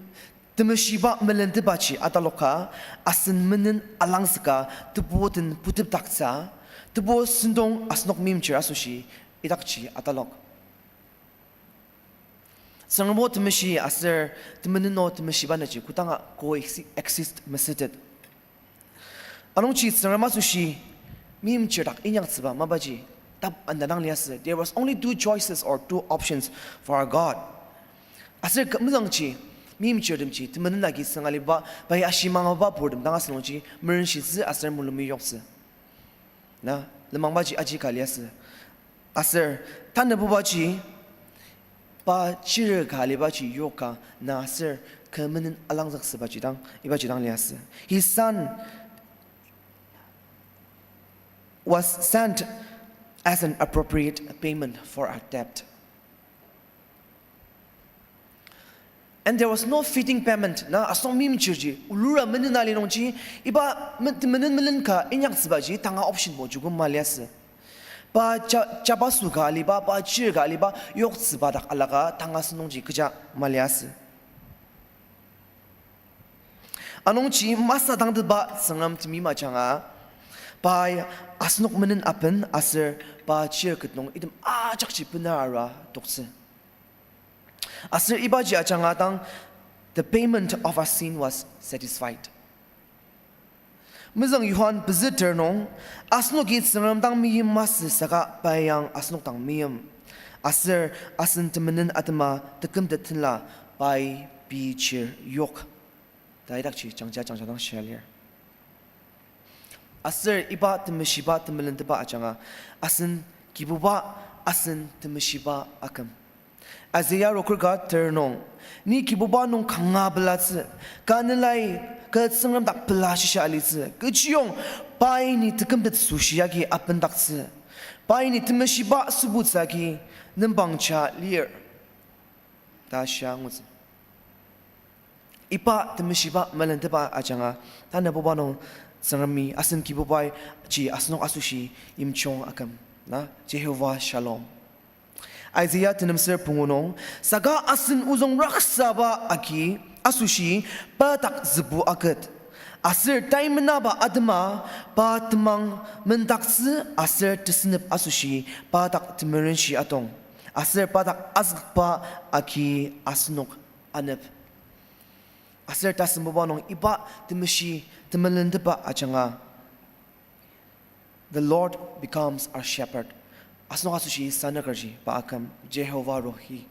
temeshiba melentepaji ataloka, asen menen alangzüka, tebu den putepdaktsü, tebu sentong asenok meimchir asoshi idakji atalok. Tsüngrem o temeshi aser temenen o temeshiba naji kodanga co-exi-, exist mesütet. Anungji Tsüngrem asoshi meimchir dak inyaktsüba mapaji tap anda dang liasü. There was only two choices or two options for our God. Aser kü-, mezangji meimchirtemji temenen agi sengaliba, pai ashimangaba purtem dang asünungji merenshitsü aser mulumi yoktsü. Na, lenmangbaji aji ka liasü. Aser tanübubaji pa chir ka alibaji yoka na aser kü menen alangzüktsübaji dang, ibaji dang liasü. His son was sent as an appropriate payment for our debt. And there was no fitting payment. Na asenok meimchirji, ulura menen ali nungji, iba men-, menen melen ka inyaktsübaji tanga option bo joko maliasü. Pa ja-, jabaso ka aliba, pa chir ka aliba, yoktsüba dak alaka tanga sentongji kecha maliasü. Anungji masadangteba Tsüngrem temim ajanga, pai asenok menen aben aser pa chir ket nung item ajakji bena arua toktsü. Aser ibaji ajanga dang, the payment of our sin was satisfied. Mezüng Johan pezü ter nung, asenoki Tsüngrem dang meim masü saka pai yang asenok dang meim. Aser asen temenen atema tekümtet tenla pai pei chir yok. Ta idakji jangja jangja dang shia lir. Aser iba temeshiba temelentepa ajanga, asen Kibuba, asen temeshiba aküm. Isaiah roker ka ter nung, ni Kibuba nung kanga pelatsü, ka nelai, ka Tsüngrem dak pela shisha alitsü, kechiyong pai ni tekümtet süshi agi apendaktsü, pai ni temeshiba sübutsü agi nembangja lir. Ta shia angutsü. Iba temeshiba melentepa ajanga, tanübuba nung Tsüngremi asen Kibubai ji asenok asoshi yimjung aküm. Na, Jehovah Shalom. Isaiah tenemser pungu nung, saka asen ozüng raksaba agi asoshi pa dak zübu aket. Aser tai menaba atema pa temang mendaktsü aser tesünep asoshi pa dak temerenshi atong. Aser pa dak azükba agi asenok anep. Aser tasembuba nung iba temeshi temelentepa ajanga, The Lord becomes our shepherd. Asenok asoshi sanükerji pa aküm Jehovah Rohi.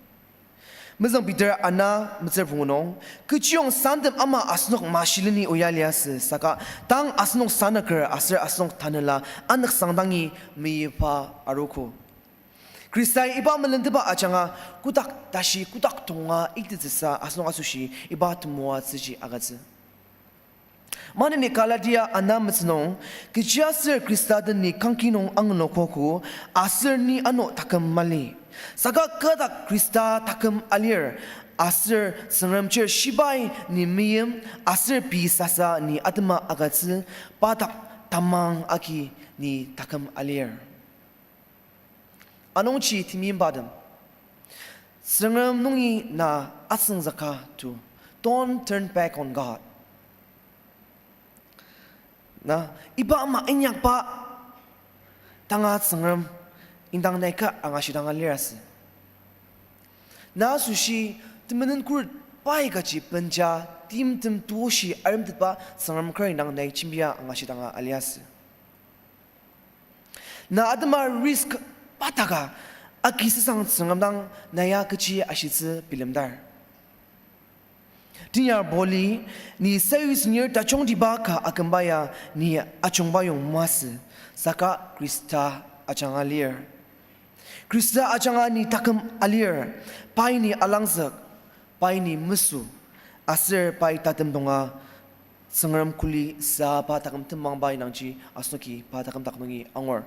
Mezüng Peter ana metsür pungu nung, kechiyong santem ama asenok mashileni oya liasü, saka tang asenok sanüker aser asenok tanela anüksang dangi meyipa arogo. Khristai iba melentepa ajanga kotak tashi kotak tonga ititsüsa asenok asoshi iba temoatsüji agütsü. Maneni Galatia ana metsü nung, kechiaser Khrista den ni kangki nung angenokogo, aser ni ano taküm mali. Saka kü dak Khrista taküm alir, aser Tsüngrem chir shibai ni meim, aser pei sasa ni atema agütsü, pa dak tamang agi ni taküm alir. Anungji timimbatem, Tsüngrem nungi na atsüngzüka to, don't turn back on God. Na, iba ama inyakba tanga Tsüngrem indang nai ka angashidanga lirasü. Na asoshi temenen khuret pai kaji benja timtem tuoshi aremtetba Tsüngrem kar indang nai jembia angashidanga aliasü. Na atema risk pataka, agi süsang Tsüngrem dang na ya kechi ashitsü bilemdar. Tenyar Pauli, ni sayu senir tajungtiba ka akümba ya ni ajungba yong masü, saka Khrista ajanga lir. Khrista ajanga ni taküm alir, pai ni alangzük, pai ni mesü, aser pai tatem tonga Tsüngrem kuli sa pa taküm temangba indangji asenoki pa taküm dak nungi angur.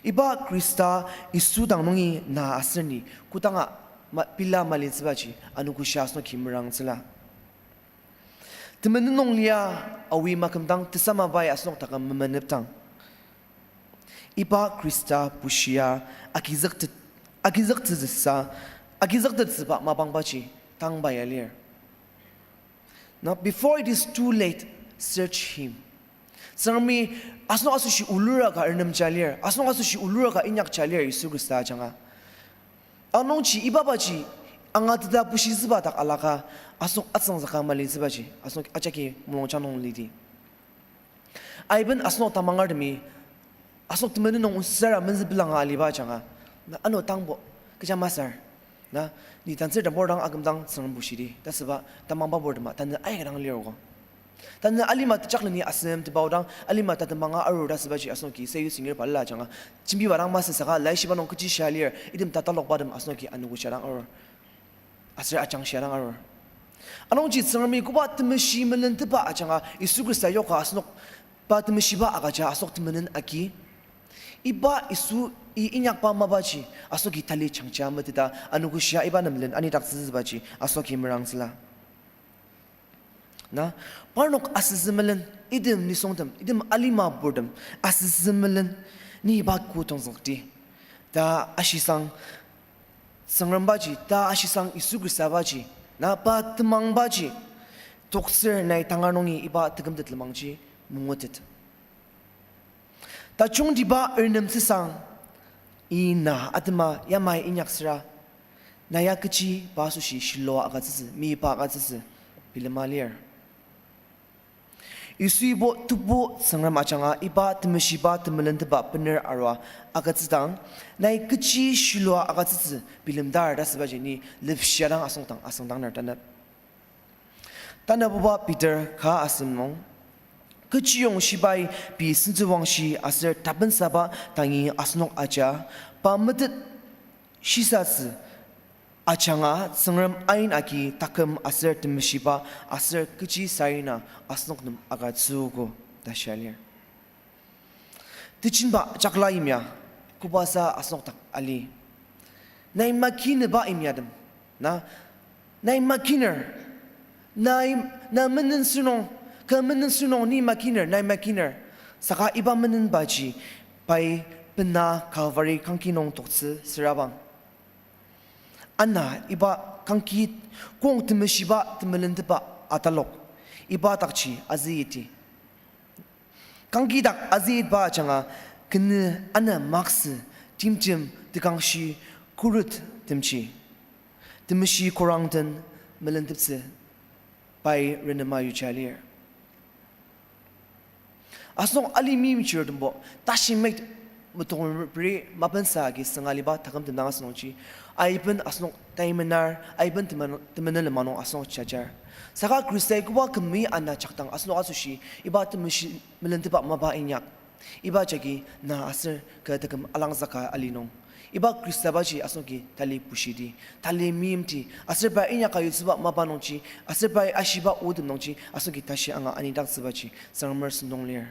Iba Khrista Yisu dang nungi na aser ni kodanga ma-, pela malitsübaji anogoshia asenoki merangtsüla. Temenen nung lia awi makümdang tesamabai asenok taküm memenepdang, iba Khrista bushia agizüktet-, agizüktettsüsa, agizüktettsüba mapangbaji tangba ya lir. Now, before it is too late, search him. Tsüngremi asenok asoshi olura ka renemja lir, asenok asoshi olura ka inyakja lir Yisu Khrista ajanga. Anungji ibabaji angateta bushitsüba dak alaka, asenok atsüngzüka malitsübaji asenok ajaki mulungjang nung lidi. Aiben asenok tamangertemi, asenok temenen nung onsara menzüpelanga aliba ajanga, na ano tangbo, kecha masür, na, ni tantsür tambor dang akümdang Tsüngrem bushidi ta süba tamangba purtema tanü aika dang lirogo. Tanü alima tejakleni asem tebaodang alima tatemanga arur ta sübaji asenoki sayu senir balala ajanga jembiba dang masü, saka laishiba nung kechi shia lir, item tatalokbatem asenoki anogoshia dang arur, aser ajangshia dang arur. Anungji Tsüngremi koba temeshi melentepa ajanga Yisu Khrista yoka asenok pa temeshiba agüja asenok temenen agi, iba Yisu i inyakba mapaji asenoki tali jangja meteta anogoshia iba nem len anidaktsütsübaji asenoki merangtsüla. Na, parnok asüsü melen, item nisungtem, item alima purtem, asüsü melen, ni iba ko tongzükti ta ashisang Tsüngrembaji, ta ashisang Yisu Khristabaji, na pa temangbaji toktsür nai tangar nungi iba tekümtet lenmangji mangutet. Tajungtiba ernemtsüsang, i na atema yamai inyaksüra, na ya kechi pa asoshi shilua agütsütsü, meyipa agütsütsü bilema lir. Yisuibo Tebu Tsüngrem ajanga iba temeshiba temelentepa bener arua agütsüdang, nai kechi shilua agütsütsü bilemdar ta sübaji ni lepshia dang asüngdang asüngdang ner tanep. Tanabuba Peter ka asem nung, kechiyong shibai pei sentsüwangshi aser tapensaba dangi asenok aja, pa metet shisatsü ajanga Tsüngrem ain agi taküm aser temeshiba aser kechi sarena asenok nem agütsüogo ta shia lir. Tejinba jakla yimya, kobasa asenok dak ali. Nai makineba yimyatem, na, nai makiner, nai, na menen sünung, kü menen sünung ni makiner, nai makiner. Saka iba menenbaji pai bena Calvary kangki nung toktsü sürabang, ana iba kangki kong temeshiba temelentepa atalok, iba dakji azüiti. Kangki dak azüitba ajanga kenü ana maksü timtem tekangshi khuret temji temeshi korang den melenteptsü pai renema yuja lir. Asenok ali meimchirtembo, tashi mate metongperi mapensa agi sengaliba taküm tenang asünungji, aiben asenok taimenar, aiben temen-, temenelema nung asenok jajar. Saka Khristai koba kümai ana jakdang asenok asoshi, iba temeshi melenteba mapa inyak. Iba jagi na aser kü taküm alangzüka ali nung, iba Khristabaji asenoki tali bushidi, tali meimti, aser pai inyaka yutsüba mapa nungji, aser pai ashiba otem nungji asenoki tashi anga anidaktsübaji Tsüngremer sentong lir.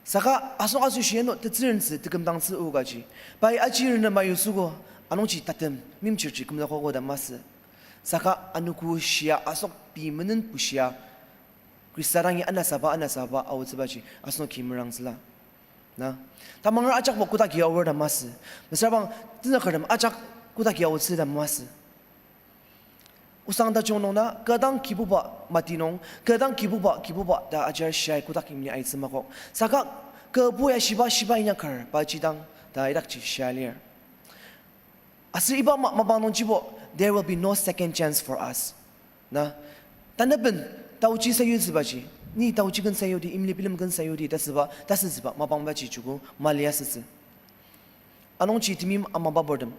Saka asenok asoshi ano tetsürentsü tekümdangtsü ogaji, pai aji renema yutsüogo, anungji tatem meimchirji kümzakogo ta masü. Saka anogo shia asenok pei menen bushia, Khrista dangi anasaba anasaba aotsübaji asenoki merangtsüla. Na, tamanger ajakbo kotak ya aor ta masü. Mesüra bang tenzükertem ajak kotak ya aotsü ta masü. Osang tajung nung na, kü dang Kibuba mati nung, kü dang Kibuba, Kibuba ta ajar shiai kotak imni aitsü makok. Saka kü bu ya shiba, shiba inyakar, paji dang ta idakji shia lir. Aser iba ma-, mapang nungjibo, there will be no second chance for us. Na, tanaben taochi sayutsübaji, ni taochi ken sayudi, imli bilem ken sayudi, tasüba, tasütsüba mapangbaji joko mali asütsü. Anungji temeim amangba purtem,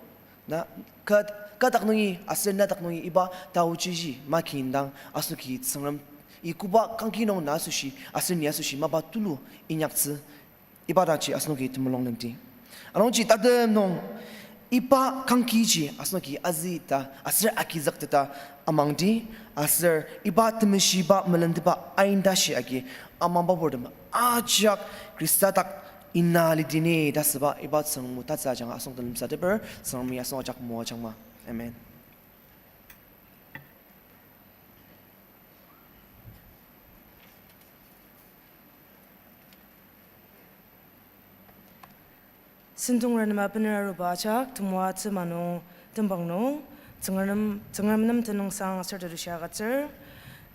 na, kü, kü dak nungi aser na dak nungi iba taochiji maki indang asenoki Tsüngremi koba kangki nung na asoshi aser ni asoshi mapa tulu inyaktsü, iba dakji asenoki temulung lemti. Anungji tatem nung iba kangkiji asenoki azüta aser agizükteta amangdi, aser iba temeshiba melenteba aindashi agi amangba purtem ajak Khrista dak ina lidini ta asüba iba Tsüngrem o tatsü ajanga asenok den lemsateper, Tsüngremi asenok ajak moajangma. Amen. Sentong renema bener aruba ajak temoatsü ama nung tembang nung Tsüngrem, Tsüngrem nem tenüngsang aser tetushi agütsür.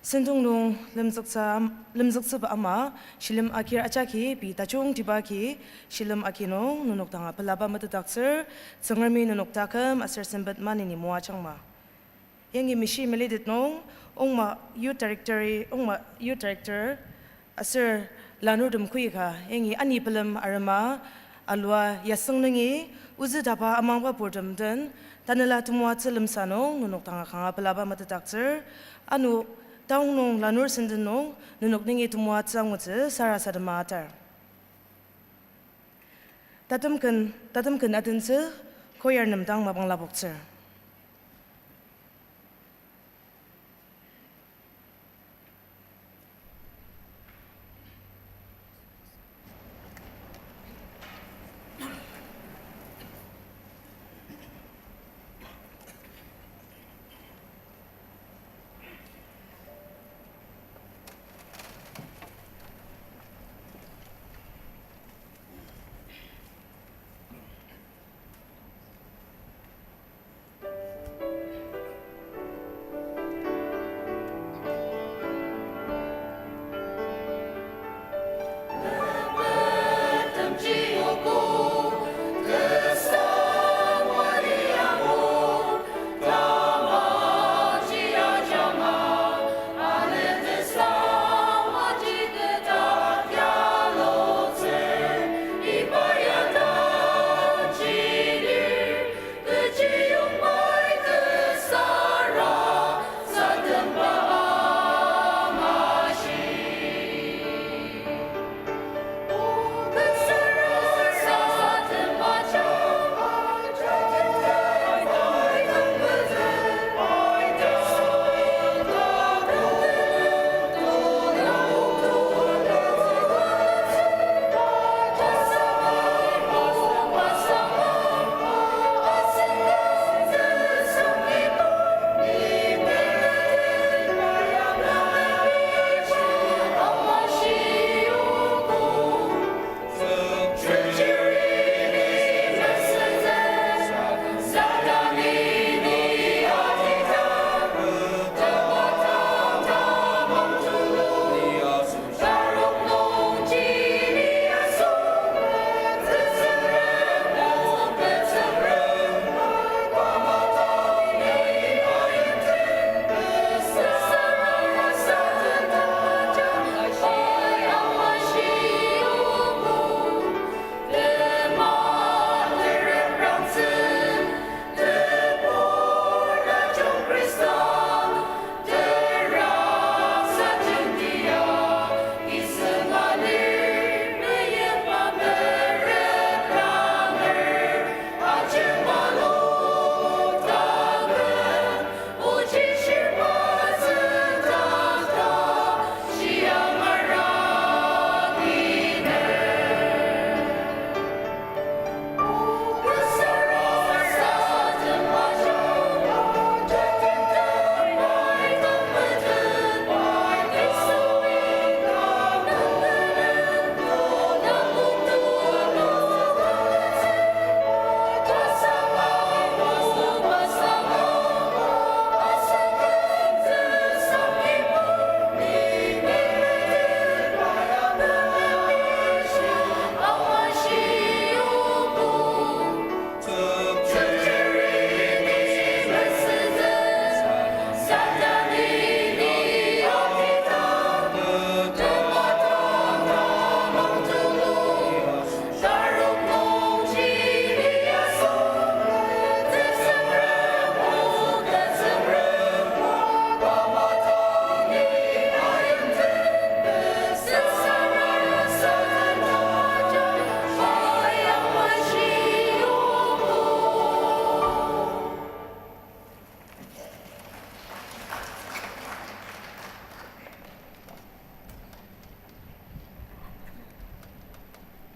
Sentong nung lemzüktsü-, lemzüktsüba ama shilem agir ajaki pei tajungtiba agi shilem agi nung nenok danga pelaba metetdaktsür. Tsüngremi nenok taküm aser sempet maneni moajangma. Yangi mishi melitet nung, Ongma Youth Directory, Ongma Youth Director, aser lanurtem koika, yangi ani pelem arema, alua yasüng nungi, ozü taba amangba purtem den, tanela temoatsü lemsa nung, nenok danga kanga pelaba metetdaktsür, ano taong nung lanur senden nung, nenok nungi temoatsü angutsü sarasadema atar. Tatem ken, tatem ken adentsü, choir nem dang mapang lapoktsür.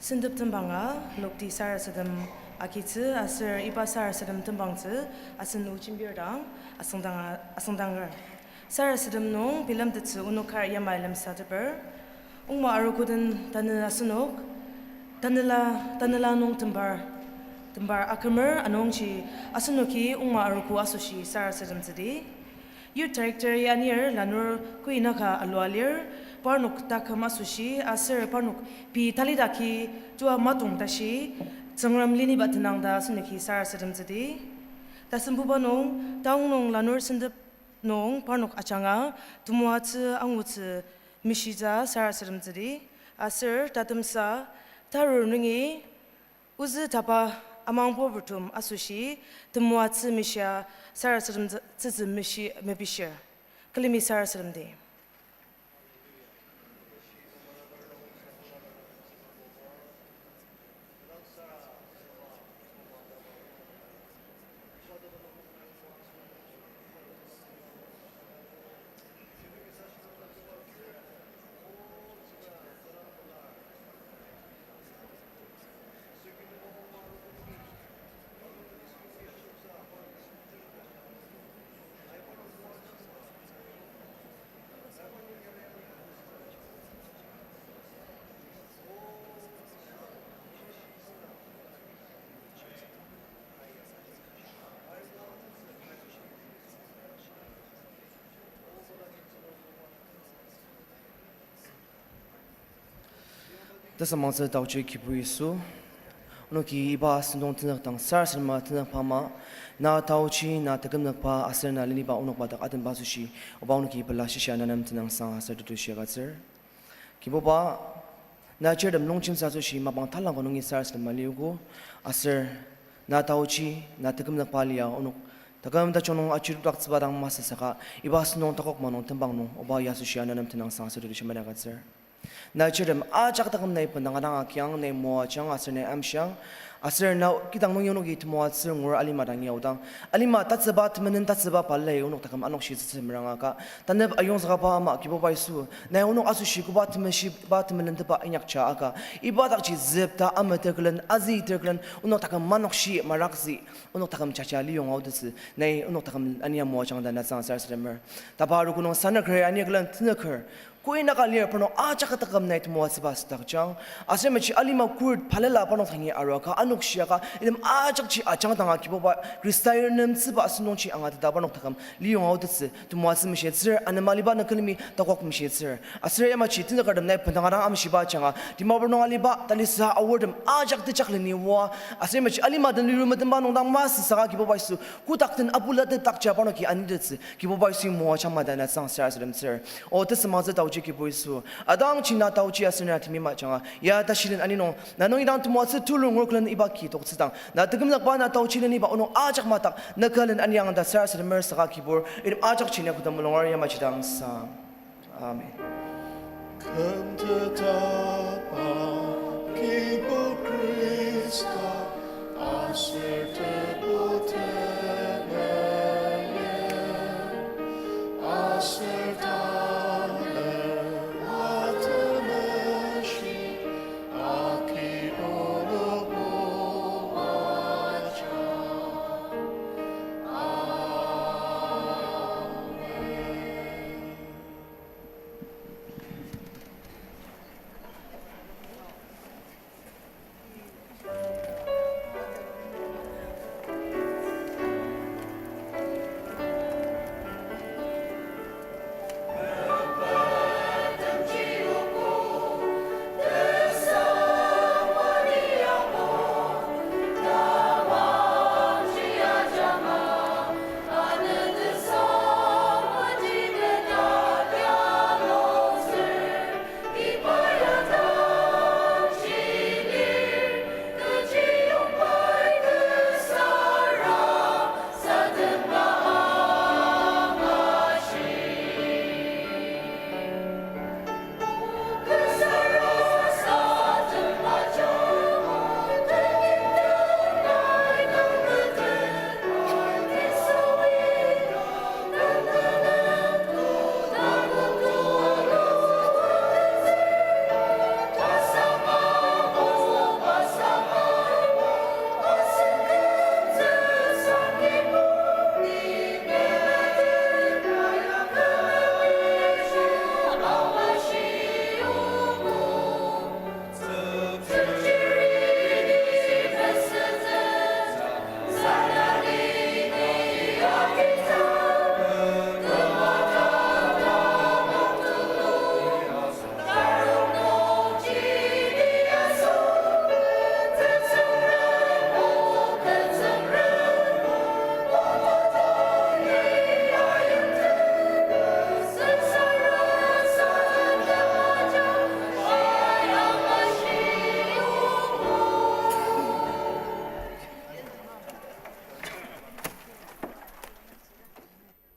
Sentep tembanga lokti sarasadem agitsü aser iba sarasadem tembangtsü asen o jembir dang asüngdanga, asüngdanger. Sarasadem nung bilemtettsü onok kar yamai lemsateper. Ongma arogo den tanü asenok, tanela, tanela nung tembar, tembar akümer anungji asenoki ongma arogo asoshi sarasademtsüdi. Youth Director-i anir lanur Kuinaka Alualir, parnok taküm asoshi aser parnok pei talidaki tua matong tashi Tsüngrem leniba tenang ta asenoki sarasademtsüdi. Tasembuba nung, taong nung lanur sentep nung parnok ajanga temoatsü angutsü meshitsü sarasademtsüdi. Aser tatemsa tarur nungi ozü taba amangbo purtem asoshi temoatsü meshia sarasademtsütsü meshi mepishir. Külemi sarasademdi. Tesümangtsü taochi Kibu Yisu, onoki iba sentong tenük dang sarasadema tenük pama, na taochi, na tekümnükba aser na leniba onokba dak atenba asoshi, oba onoki pela shishia na nem tenüngsang aser tetushi agütsür. Kibuba, na chirtem longjemsa asoshi mapang talangko nungi sarasadema liogo, aser na taochi, na tekümnükba lia onok taküm tajung nung achirdaktsüba dang masü saka, iba sentong takok manung tembang nung, oba ya asoshi na nem tenüngsang aser tetushi mena agütsür. Na chirtem ajak taküm nai bendanga dang agiang, nai moajang aser nai amshiang, aser na kidang nung yongnoki temoatsü ngur alima dang yaodang, alima tatsüba temenen tatsüba balai onok taküm anokshitsütsü merangaka, tanep ayongzükaba ama Kibuba Yisu, nai onok asoshi koba temeshiba temelentepa inyakja aka, iba dakji züpta ameter külen, azü ter külen, onok taküm manokshi marakzi, onok taküm jaja liyong aotettsü, nai onok taküm ania moajang ta na tsüng sarasademer. Tapa arogo nung sanükeri ania külen tenüker, Kuinaka lir parnok ajak taküm nai temoatsüba südakjang. Aser maji alima kurt balala parnok tangi aruaka, anokshi aka, item ajakji ajangdanga Kibuba Khrista nem tsüba asünungji angateta parnok taküm liyong aotettsü, temoatsü meshitsür, anema aliba nükülemi takok meshitsür. Aser yamaji tenükertem nai bendanga dang amshiba ajanga, Dimapur nung aliba talisa aortem ajak tejakleni oa, aser maji alima den liru metemba nung dang masü saka Kibuba Yisu, kotak den apulatepdakja parnoki anitettsü, Kibuba Yisu moajang ma ta na tsüng sarasademtsür. O tesümangtsü taochi Kibu Yisu, adangji na taochi aser na timima ajanga, ya tashilen ani nung, na nung idang temoatsü tulu ngur külen iba ki toktsüdang, na tekümnükba na taochi leniba onok ajak madak, na külen aniang ta sarasademer saka Kibur, item ajakji na kodang mulungar yamaji dang sa. Amen. Kümtetba Kibu Khrista, aser te